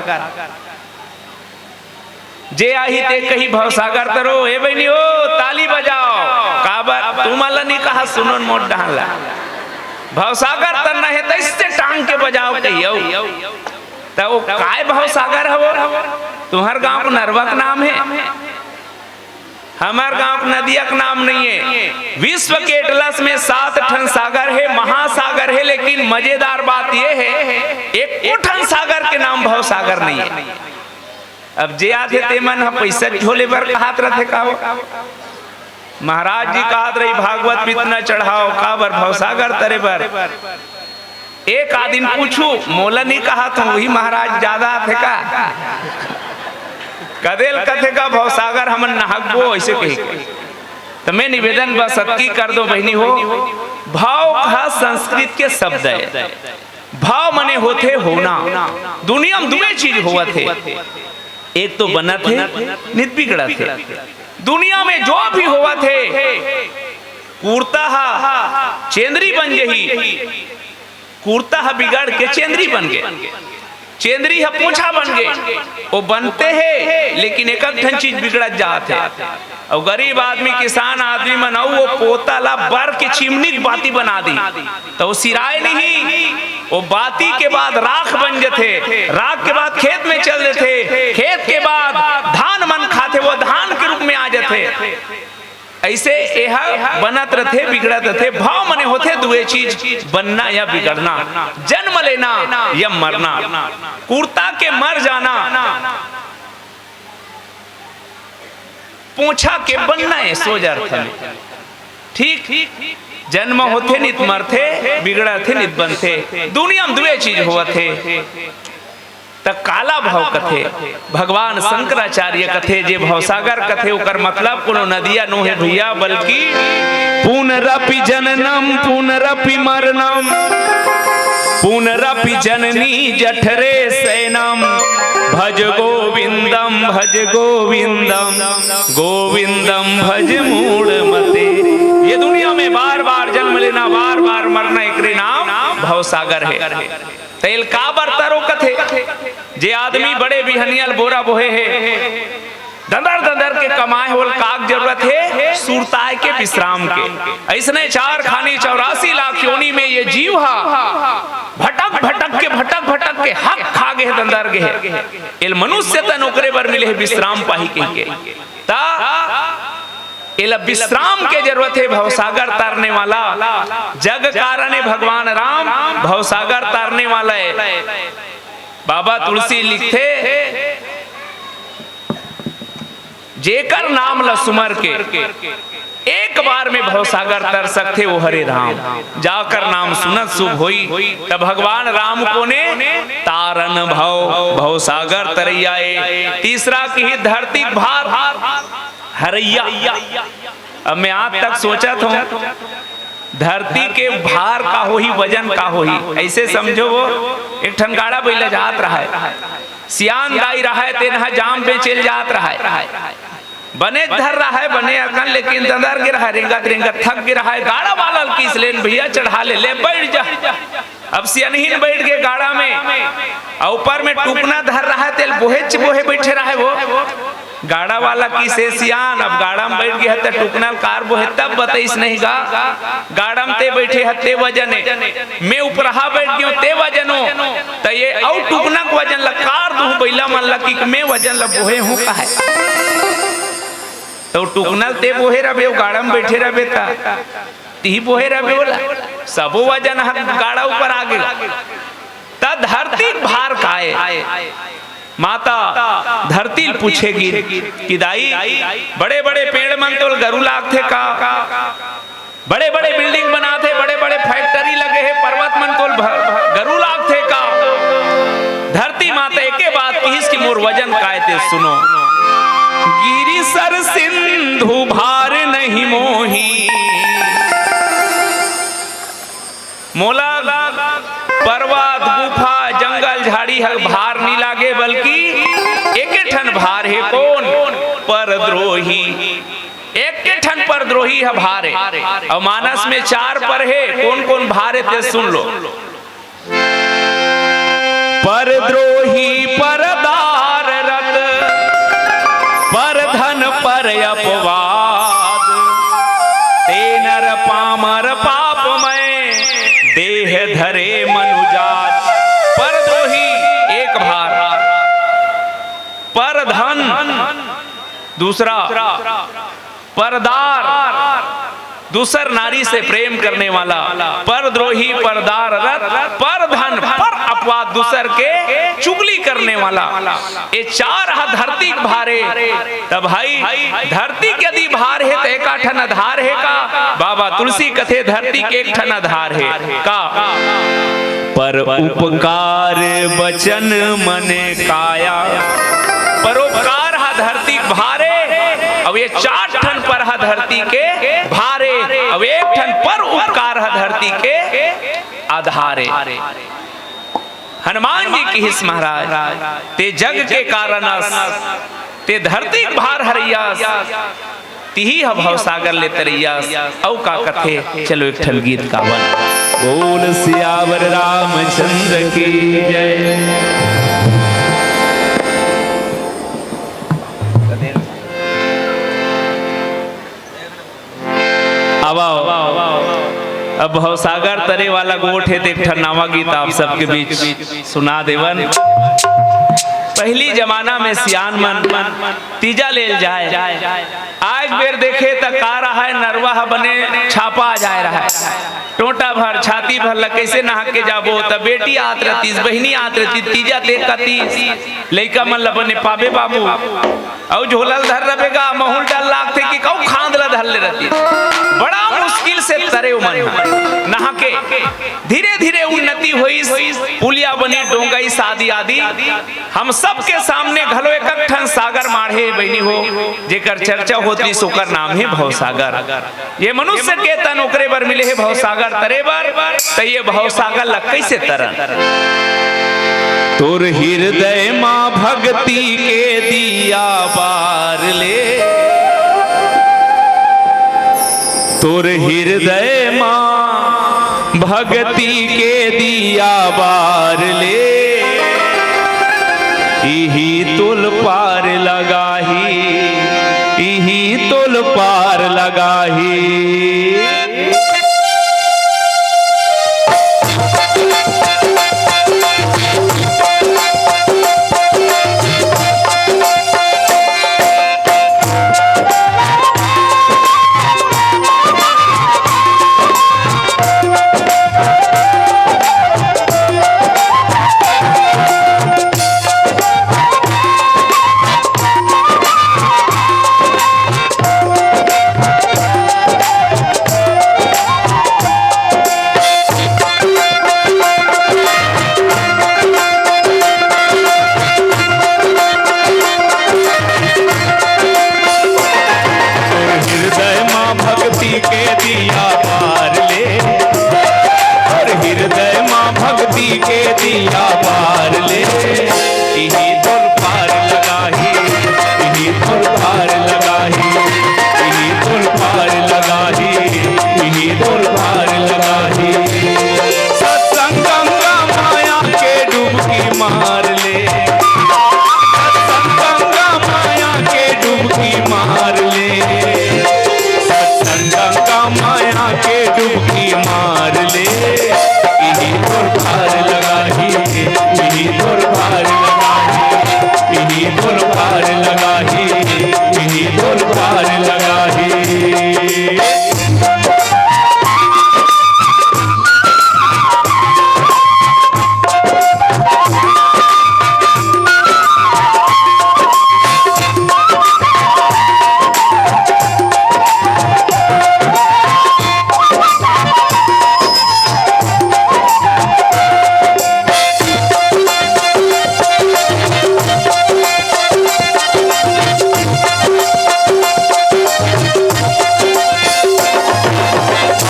जे आही ते कही भवसागर तरो, ए बहिनी हो, ताली बजाओ। काबर? तुमन ला नी कहा, सुनोन मोर डहन ला। भवसागर तरना हे त अइसे टांग के बजाओ कहियो। त ओ काय भवसागर हवो? तुंहर गांव के नरवा के नाम हे, हमर गांव के नदिया के नाम नइ हे। विश्व के एटलस में सात ठन सागर हे, महासागर हे, लेकिन मजेदार बात ये हे, एको ठन सागर के नाम भवसागर नइ हे। अब जे आथे तेमन ह पइसा झोले बर कहात रथे का हो? महाराज जी कहत रही, "भागवत पितना चढ़ाओ, काबर भवसागर तरे बर।" एक आदिन पूछू, मोला नी कहत हूँ, उही महाराज जादा आथे का? कदेल कथे का भवसागर हमन नहकबो, अइसे कही के। त मैं निवेदन बस अतकी कर दो बहिनी हो, भव ह संस्कृत के शब्द हे। भव मने होथे होना। दुनिया में दुए चीज होवत हे, एक तो बनत हे, नित बिगड़त हे। दुनिया में जो भी होवत हे, कुरता ह चेंदरी बन जही, कुरता ह बिगड़ के चेंदरी बन गे, चेंदरी ह पोछा बन गे। ओ बनते हे, लेकिन एक एक ठन चीज बिगड़त जात हे। अउ गरीब आदमी, किसान आदमी मन अउ ओ पोता ला बर के चिमनी के बाती बना दी, त ओ सिराय नहीं, ओ बाती के बाद राख बन जथे, राख के बाद खेत में चल देथे, खेत के बाद धान मन खाथे, वो धान के रूप में आ जथे। अइसे एहा बनत रथे, बिगड़त रथे। भव मने होथे दुए चीज, बनना या बिगड़ना, जन्म लेना या मरना। कुरता के मर जाना, पोछा के बनना हे, सोझ अर्थ में। ठीक, जन्म होथे नित मरथे, बिगड़त हे नित बनथे। दुनिया में दुए चीज होवत हे। त काला भव कथे? भगवान शंकराचार्य कथे, जे भवसागर कथे, ओकर मतलब कोनो नदिया नोहे भैया, बल्कि पुनरपि जननम पुनरपि मरणम पुनरपि जननी जठरे शयनम भज गोविंदम भज गोविंदम गोविंदम भज मूढ़मते। ये दुनिया में बार बार जन्म लेना, बार बार मरना, एकरे नाम भवसागर हे। त एला काबर तरो कथे? जे आदमी बड़े बिहनिया ल बोरा बोहे हे, दंदर दंदर के कमाए हे, ओला का के जरूरत हे? सुरताए के, विश्राम के। अइसने चार खानी चौरासी लाख योनि में ये जीव हा भटक भटक के, भटक भटक के हक खा गे हे, दंदर गे हे। एला मनुष्य तन ओकरे बर मिले हे, विश्राम पाही कहिके। त एला विश्राम के जरूरत हे। भवसागर तारने वाला जग कारण हे भगवान राम, भवसागर तारने वाला हे। बाबा तुलसी लिखथे, जेकर नाम ल सुमर के एक बार में भवसागर तर सकथे, वो हरे राम। जाकर नाम सुनत शुभ होई। त भगवान राम कोने? तारन भव, भवसागर तरैया ए। तीसरा किहिस धरती भार हरैया। अब मैं आज तक सोचत हूँ, धरती के भार का होही, वजन का होही। अइसे समझो, वो एक ठन गाड़ा बइला जात रहय, सियान दाई रहय, तेन ह जाम बेचे ल जात रहय, बने धर रहय, बने अकन, लेकिन दंदर गे रहय, रेंगत रेंगत थक गे रहय। गाड़ा वाला ल किहिस, "लेन भैया, चढ़ा ले, ले बइठ जा।" अब सियनहिन बइठ गे गाड़ा में, अउ ऊपर में टुकना धर रहय, तेला बोहेच बोहे बइठे रहय वो। गाड़ा वाला किहिस, "ए सियान, अब गाड़ा म बइठ गे हस त टुकना ल का बोहे, तब बतइस नहीं गा। गाड़ा म तें बइठे हस, तें वजन ए, मैं उपरहा बइठ गेंव, तें वजन ओ, त ये अउ टुकना के वजन ल का दुहूं बइला मन ल कि मैं वजन ल बोहे हूं," कहय। त टुकना ल तें बोहे रहबे, वो गाड़ा म बइठे रहबे, त तिही बोहे रहबे ओला। सबो वजन ह गाड़ा ऊपर आ गे। त धरती के भार काय? माता धरती ल पूछे गिस कि दाई, बड़े-बड़े पेड़ मन तोल गरू लागथे का? बड़े-बड़े building बनाथे, बड़े-बड़े factory लगे हे, पर्वत मन तोल भ-, गरू लागथे का? धरती माता एके बात किहिस कि मोर वजन काय ते सुनो। गिरि सर सिंधु भार नहीं मोही। मोला पर्वत, गुफा, जंगल, झाड़ी ह भार नी लागे, बल्कि एके ठन भार हे। कोन? परद्रोही। एके ठन परद्रोही ह भार हे। अउ मानस में चार पर हे, कोन कोन भार हे ते सुन लो। परद्रोही परदार रत, परधन पर अपवाद। ते नर पामर पापमय, देह धरे मनुजात। परद्रोही एक भार, परधन दूसरा, परदार, दूसर नारी से प्रेम करने वाला, परद्रोही, परदार रत, परधन, पर अपवाद, दूसर के चुगली करने वाला, ये चार ह धरती के भार हे। त भाई, धरती के यदि भार हे, त एका ठन आधार हे का? बाबा तुलसी कथे, धरती के एक ठन आधार हे का? पर उपकार बचन मन काया। परोपकार ह धरती के भार हे, अउ ये चार ठन पर ह धरती के भार हे, अउ एक ठन पर उपकार ह धरती के आधार हे। हनुमान जी किहिस महाराज, ते जग के कारण अस, ते धरती के भार हरैया अस, तिही ह भवसागर ले तरैया अस। अउ का कथे, चलो एक ठन गीत गावन। बोल सियावर रामचंद्र की जय। आवा, आवा। अब भवसागर तरे वाला गोठ हे, त एक ठन नवा गीत आप सबके बीच सुना देवन। पहिली जमाना में सियान मन तीजा लेल जाय, आज बेर देखे त का रहय, नरवा ह बने छापा जाय रहय। टोंटा भर, छाती भर ल कइसे नहा के जाबो? त बेटी आत रहतिस, बहिनी आत रहतिस, तीजा देख कतिस, लइका मन ल बने पाबे बाबू। अउ झोला ल धर रबे गा, महूं ल डर लागथे कि कहूं खांध ल धर ले रहतिस। बड़ा मुश्किल से तरे ओमन ह। नहा के धीरे-धीरे उन्नति होइस, पुलिया बने, डोंगई, शादी आदि। हम सबके सामने घलो एक ठन सागर माढ़े बहिनी हो, जेकर चर्चा होत रिहिस, ओकर नाम हे भवसागर। ये मनुष्य के तन ओकरे बर मिले हे भवसागर तरे बर, त ये भवसागर ला कइसे तरन? तोर हृदय मा भक्ति के दिया बार ले, तोर हृदय मा भक्ति के दिया बार ले, इही तोल पार लगाही, इही तोल पार लगाही। तोर हृदय मा भक्ति के दिया बार ले, तोर हृदय मा भक्ति के दिया बार ले, इही तोल पार लगाही, इही तोल पार लगाही, इही तोल पार लगाही, इही तोल पार लगाही। सत्संग गंगा माया के डुबकी मार ले, सत्संग गंगा माया के डुबकी मार ले, सत्संग गंगा माया के डुबकी मार ले। इही तोल पार लगाही, इही तोल पार लगाही, इही तोल पार लगाही, इही तोल पार लगाही।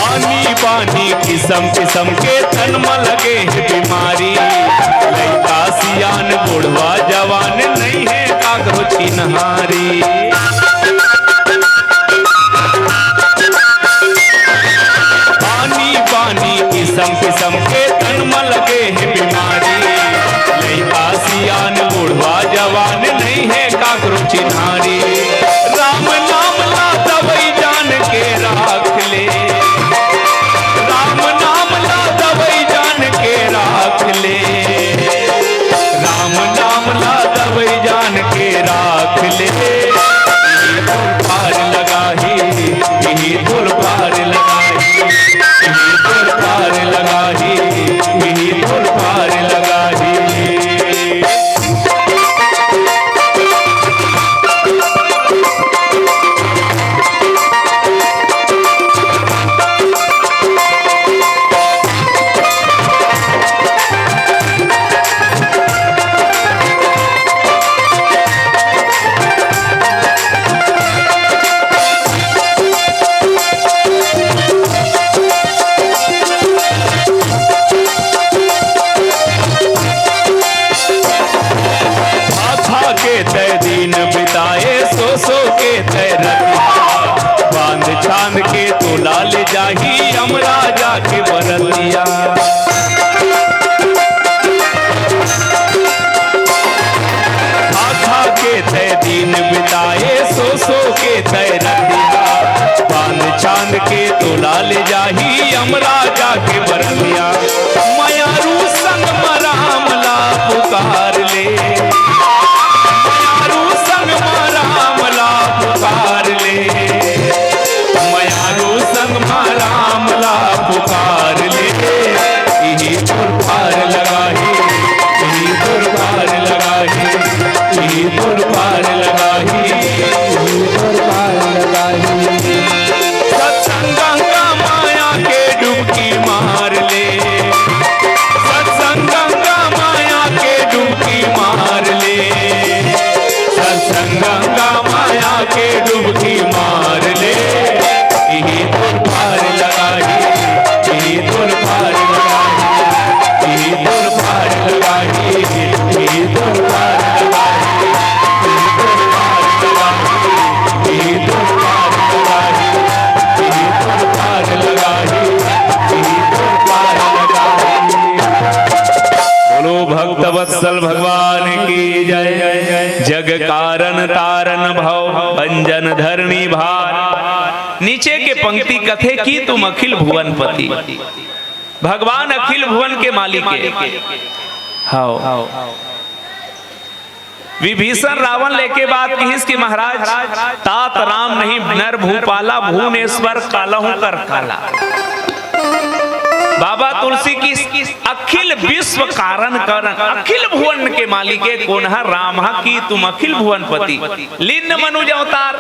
आनी बानी किसम किसम के तन म लगे हे बीमारी, लइका सियान बुढ़वा जवान नइ हे काकरो चिन्हारी। आनी बानी किसम किसम के तन म लगे हे बीमारी, लइका सियान बुढ़वा जवान नइ हे काकरो चिन्हारी। राम नाम ला दवई जान के राख ले, राम नाम ला दवई जान के राख ले, राम नाम ला दवई जान के राख ले। इही तोल पार लगाही, इही तोल पार लगाही, इही तोल पार लगाही, इही तोल पार लगाही। खा खा के तय दिन बिताए, सो सो के तय रतिया, बांध छांद के तोला ले जाही यमराजा के बरतिया। खा खा के तय दिन बिताए, सो सो के तय रतिया, बांध छांद के तोला ले जाही यमराजा के बरतिया। मयारू संग म राम ला पुकार ले, मयारू संग म राम ला पुकार ले, मयारू संग म राम ला पुकार ले। इही तोल पार लगाही, इही तोल पार लगाही, इही तोल पार लगाही, इही तोल पार लगाही। सत्संग गंगा माया के डुबकी मार ले, इही तोर पार लगाही, इही तोर पार लगाही, इही तोर पार लगाही, इही तोर पार लगाही, इही तोर पार लगाही, इही तोर पार लगाही, इही तोर पार लगाही, इही तोर पार लगाही। बोलो भक्त वत्सल भगवान की जय। जग कारण तारण भव भंजन धरणी भार। नीचे के पंक्ति कथे कि तुम अखिल भुवन पति, भगवान अखिल भुवन के मालिक हे। हव। विभीषण रावण ले के बात किहिस कि महाराज, तात राम नहीं नर भूपाला, भुवनेश्वर कालहु कर काला। बाबा तुलसी की अखिल विश्व कारण कारण, अखिल भुवन के मालिक हे कोन ह? राम ह। कि तुम अखिल भुवन पति, लीन मनुज अवतार,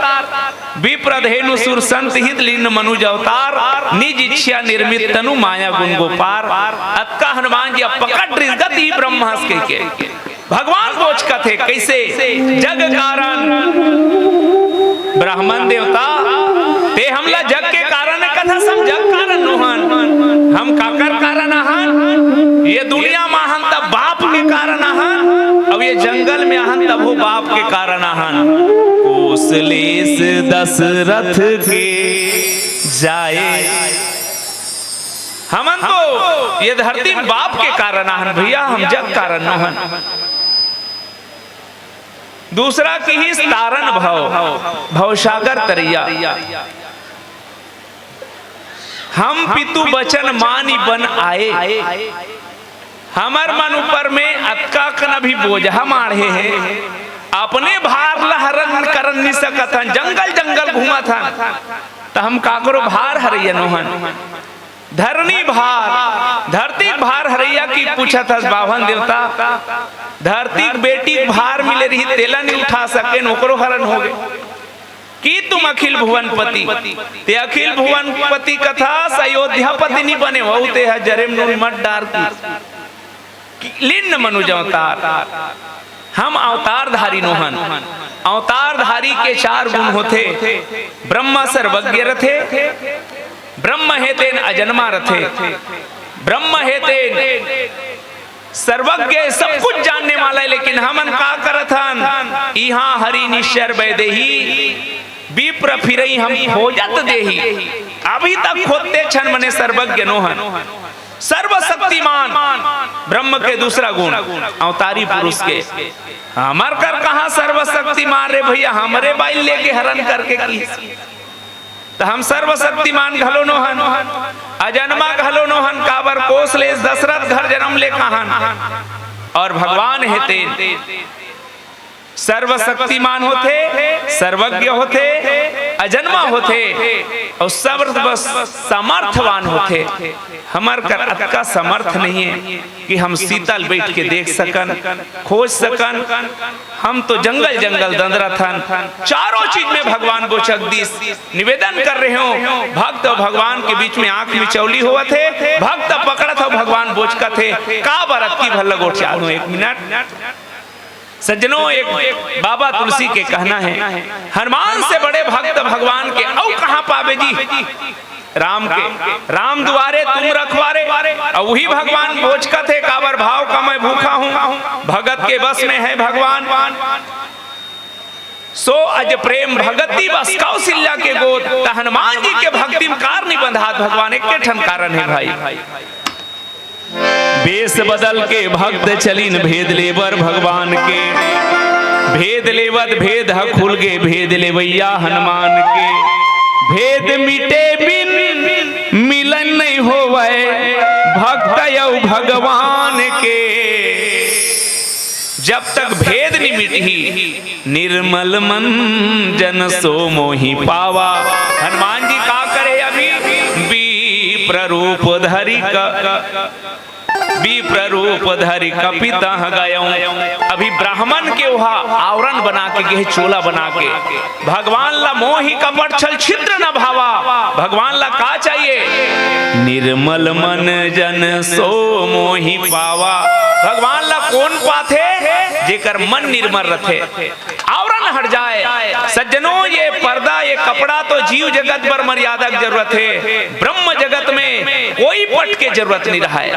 विप्र धेनु सुर संत हित, लीन मनुज अवतार, निज इच्छा निर्मित तनु माया गुण गो पार। अतका हनुमान जी अब पकड़ रिस गति ब्रह्मास्त्र के। भगवान बोच कथे, कइसे? जग कारण। ब्राह्मण देवता, ते हमला जग के कारण कथस, हम जग कारण नोहन। हम काकर कारण आहन? ये दुनिया म आहन तब बाप के कारण आहन, अउ ये जंगल में आहन तब हो बाप के कारण आहन। कोसलेस दशरथ के जाए। हमन तो ये धरती में बाप के कारण आहन भैया, हम जग कारण नोहन। दूसरा किहिस तारण भव, भवसागर तरैया। हम पितु बचन मानि बन आए। हमर मन ऊपर में अतका कन अभी बोझा माढ़े हे, अपने भार ला हरन करन नि सकत हन, जंगल जंगल घूमत हन, त हम काकरो भार हरैया नोहन। धरनी भार, धरती भार हरैया की पूछत हस बाभन देवता, धरती के बेटी के भार मिले रही, तेला नि उठा सकेन, ओकरो हरन होगे। कि तुम अखिल भुवन पति, ते अखिल भुवन पति कथस, अयोध्या पति नि बने, वहू ते ह जरे म नून मत डार की। कि लीन मनुज अवतार, हम अवतारधारी नोहन। अवतारधारी के चार गुण होथे। ब्रह्म सर्वज्ञ रथे, ब्रह्म हे तेन अजन्मा रथे, ब्रह्म हे तेन सर्वज्ञ, सब कुछ जानने वाला हे, लेकिन हमन का करत हन? इहाँ हरि निश्चर बैदेही, विप्र फिरई हम खोजत देही। अभी तक खोदते छन मने सर्वज्ञ नोहन। सर्वशक्तिमान, ब्रह्म के दूसरा गुण, अवतारी पुरुष के। हमर कर कहाँ सर्वशक्तिमान रे भैया, हमरे बाई लेके हरन करके की। त हम सर्वशक्तिमान घलो नोहन, अजन्मा घलो नोहन, काबर कोसलेस दशरथ घर जनम ले कहन। अउ भगवान हे तेन सर्वशक्तिमान होथे, सर्वज्ञ होथे, अजन्मा होथे, अउ सर्व समर्थवान होथे। हमर कर अतका समर्थ नहीं हे कि हम सीता ल बइठ के देख सकन, खोज सकन। हम तो जंगल जंगल दंदरत हन, चारों चीज में भगवान बोचक दिस। निवेदन कर रहे हो, भक्त अउ भगवान के बीच में आंख मिचौली होवत हे, भक्त पकड़त हो, भगवान बोचकत हे, काबर अतकी भर लगोट चाहूं एक मिनट। सज्जनों, एक बाबा तुलसी के कहना हे, हनुमान से बड़े भक्त भगवान के अउ कहाँ पाबे जी? राम के, राम दुआरे तुम रखवारे। अउ उही भगवान बोचकत हे, काबर भाव का मैं भूखा हूँ, भगत के बस में है भगवान। सो अज प्रेम भगति बस कौशल्या के गोद, त हनुमान जी के भक्ति में कार नि बंधात भगवान, एके ठन कारण हे भाई। बेस बदल के भक्त चलिन भेद लेबर भगवान के। भेद लेवत भेद ह खुल गे भेद लेवैया हनुमान के। भेद मिटे बिन मिलन नहीं होवय भक्त अउ भगवान के। जब तक भेद नि मिटही निर्मल मन जन सो मोहि पावा। हनुमान जी का करे अभी? विप्र रूप धरि क-, विप्र रूप धरि कपि तह गयउँ। अभी ब्राह्मण के ओहा आवरण बना के गेहे, चोला बना के। भगवान ला मोहि कपट छल छिद्र न भावा। भगवान ला का चाहिए? निर्मल मन जन सो मोहि पावा। भगवान ला कोन पाथे? जेकर मन निर्मल रथे, आवरण हट जाए। सज्जनों, ये पर्दा, ये कपड़ा तो जीव जगत बर मर्यादा के जरूरत हे। ब्रह्म जगत में कोई पट के जरूरत नहीं रहा है।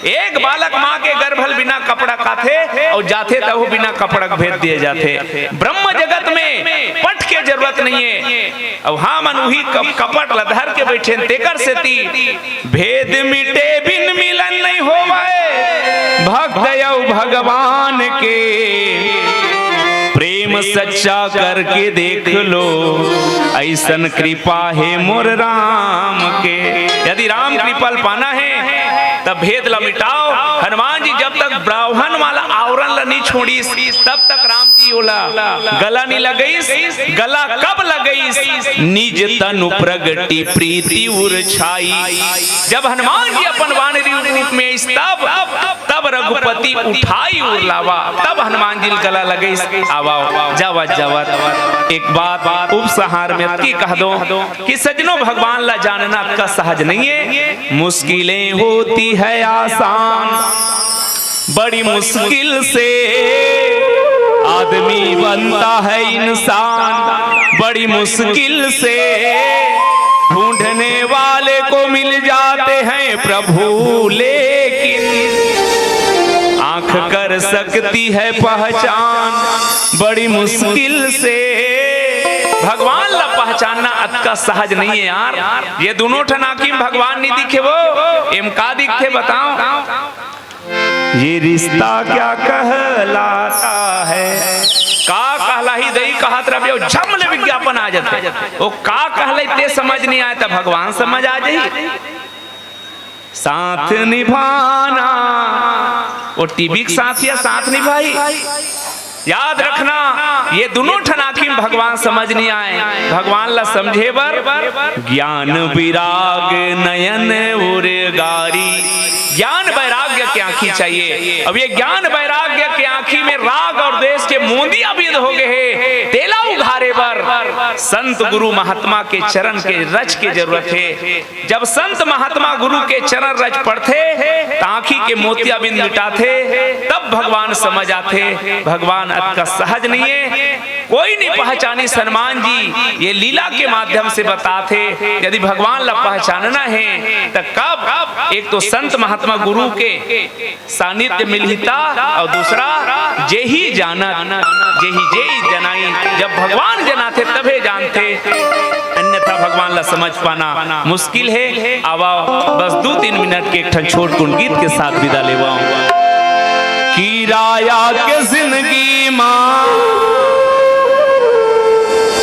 एक बालक माँ के गर्भ ले बिना कपड़ा खाथे अउ जाथे, तहू बिना कपड़ा के भेज दिए जाथे। ब्रह्म जगत में पट के जरूरत नहीं है। अउ हमन उही कप-, कपट ल धर के बैठे हन, तेकर सेती भेद मिटे बिन मिलन नहीं होवय, भक्त अउ भगवान के प्रेम सच्चा करके देख लो, अइसन कृपा हे मोर राम के। यदि राम कृपा ल पाना हे, तब भेद ल मिटाओ। हनुमान जी जब तक ब्राह्मण वाला आवरण ल नहीं छोड़िस, तब तक राम जी ओला गला नहीं लगइस। गला कब लगइस? निज तनु प्रगटी प्रीति उर छाई। जब हनुमान जी अपन वानरी रूप में आइस, तब, तब रघुपति उठाई उर लावा, तब हनुमान जी ल गला लगइस। आवा, जावत, जावत एक बात उपसंहार में अतकी कह दो कि सज्जनों, भगवान ला जानना अतका सहज नहीं है। मुश्किलें होती है आसान, बड़ी मुश्किल से आदमी बनता है इंसान, बड़ी मुश्किल से ढूंढने वाले को मिल जाते हैं प्रभु, लेकिन आंख कर सकती है पहचान बड़ी मुश्किल से। भगवान ला पहचानना अतका सहज नहीं है यार। ये दोनों ठन आँखी में भगवान नहीं दिखे वो, एम का दिखथे बताओ? ये रिश्ता क्या कहलाता है? का कहलाही दई कहत रहिबे, ओ झम ले विज्ञापन आ जाथे। ओ का कहलाई ते समझ नहीं आए, त भगवान समझ आ जाही। साथ निभाना, वो टीवी के साथ या साथ निभाही। याद रखना, ये दोनों ठन आँखी में भगवान समझ नहीं आए। भगवान ला समझे बर ज्ञान विराग नयन उर गारी, ज्ञान वैराग्य के आँखी चाहिए। अब ये ज्ञान वैराग्य के आँखी में राग और द्वेष के मोंदिया बिंद हो गए हे, तेला उघारे बर संत गुरु महात्मा के चरण के रज के जरूरत हे। जब संत महात्मा गुरु के चरण रज पड़थे, त आँखी के मोतिया बिंद मिटाथे, तब भगवान समझ आथे। भगवान अतका सहज नहीं है, कोई नहीं पहचानी। हनुमान जी ये लीला के माध्यम से बताथे, यदि भगवान ला पहचानना है, त कब? एक तो संत महात्मा गुरु के सानिध्य मिलही ता, अउ दूसरा जेही जानत, जेही जेही जनाई। जब भगवान जनाथे तभे जानथे, अन्यथा भगवान ला समझ पाना मुश्किल हे। आवा, बस दू तीन मिनट के एक ठन छोटकुन गीत के साथ विदा लेवाओ। कि राया के जिंदगी मा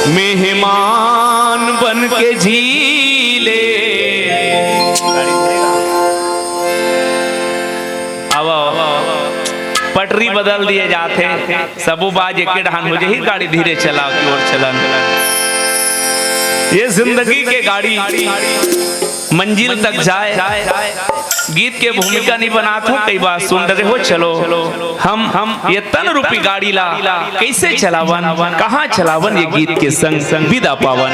मेहमान बन के जी ले। आवा, पटरी बदल दिए जाथे, सबो बाज एके डहान हो जाही, गाड़ी धीरे चलाओ की ओर चलन। ये जिंदगी के गाड़ी मंजिल तक जाए। गीत के भूमिका नहीं बनात हो, कई बार सुन रहे हो। चलो, हम, हम ये तन रूपी गाड़ी ला कैसे चलावन, कहाँ चलावन, ये गीत के संग संग विदा पावन।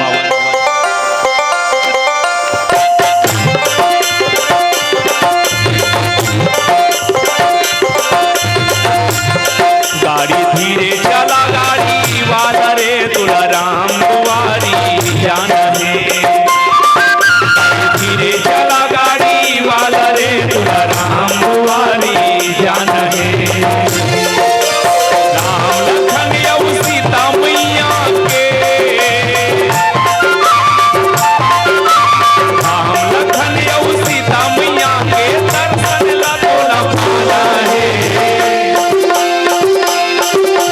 गाड़ी धीरे चला गाड़ी वाला रे, तुला राम दुआरी जाना है। गाड़ी धीरे चला गाड़ी वाला रे, तुला राम दुआरी जाना है। राम लखन अउ सीता मैया के, राम लखन अउ सीता मैया के दर्शन ला तोला पाना हे।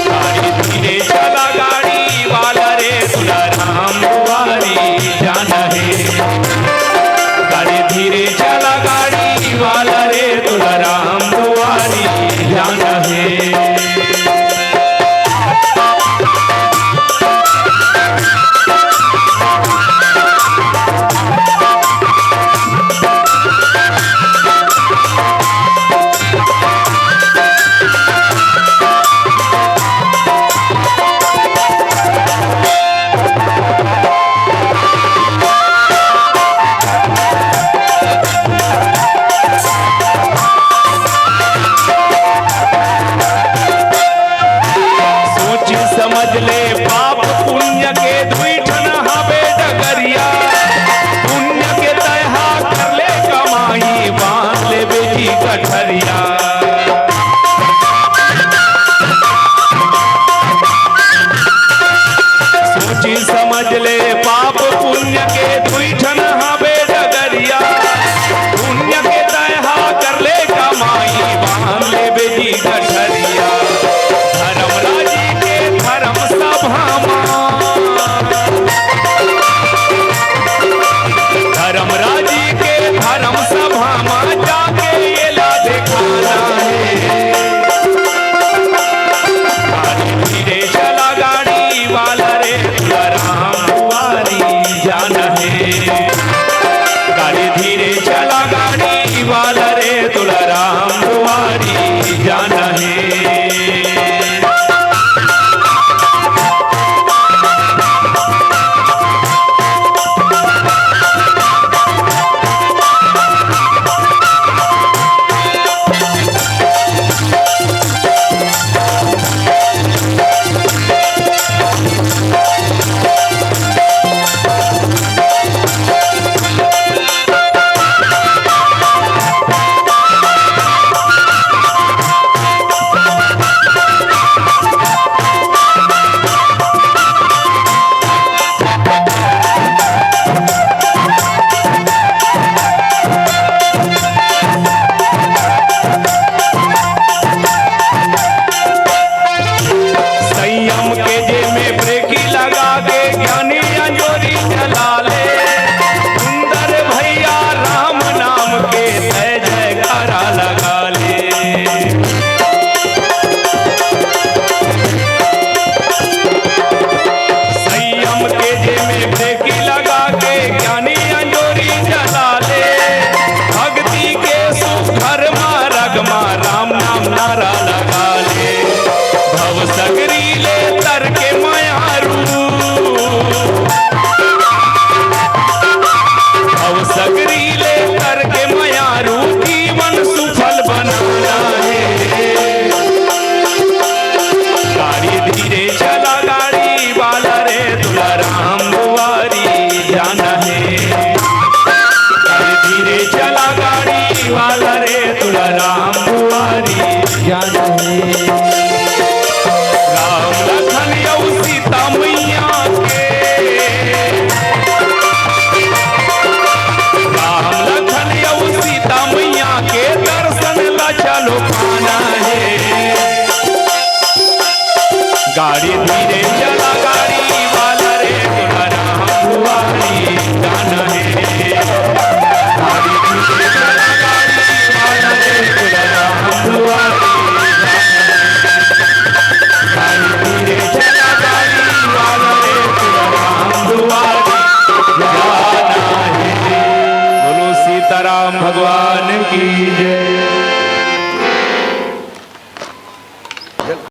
गाड़ी धीरे चला गाड़ी वाला रे, तुला राम दुआरी जाना हे। गाड़ी धीरे चला गाड़ी वाला रे, तुला राम दुआरी जाना हे। सोच समझ ले पाप पुण्य के दुई ठन हाबे डगरिया, पुण्य के तैहा कर ले कमाई, बांध ले बेटी गठरिया। सोची समझ ले पाप पुण्य के दुई ठन हाबे डगरिया, पुण्य के तैहा कर ले कमाई, बांध ले बेटी गठरिया। धर्मराजी के धर्म सभा मा, धर्मराजी के धर्म सभा मा जाके एला देखाना हे। गाड़ी धीरे चला गाड़ी वाला रे, तुला राम दुआरी जाना हे। गाड़ी धीरे चला गाड़ी वाला रे, तुला राम दुआरी जाना हे। संयम के जे में ब्रेकी लगा के ज्ञानी अंजोरी चला ले। सुंदर भैया राम नाम के जय जयकारा लगा ले। संयम के जे में ब्रेकी लगा के ज्ञानी अंजोरी चला ले। भक्ति के सुघर मारग मा राम नाम नारा लगा ले। भव सगरी ले तर के मयारू, भव सगरी ले तर के मयारू, जीवन सुफल बनाना हे। गाड़ी धीरे चला गाड़ी वाला रे, तुला राम दुआरी जाना हे। गाड़ी धीरे चला गाड़ी वाला रे, तुला राम दुआरी जाना हे। राम लखन अउ सीता मैया के, राम लखन अउ सीता मैया के दर्शन ला चलो पाना हे। गाड़ी धीरे चला गाड़ी वाला रे, तुला राम दुआरी जाना हे। गाड़ी धीरे चला गाड़ी वाला रे, तुला राम दुआरी जाना हे। गाड़ी धीरे चला गाड़ी वाला रे, तुला राम दुआरी जाना हे। बोलो सीताराम भगवान की जय।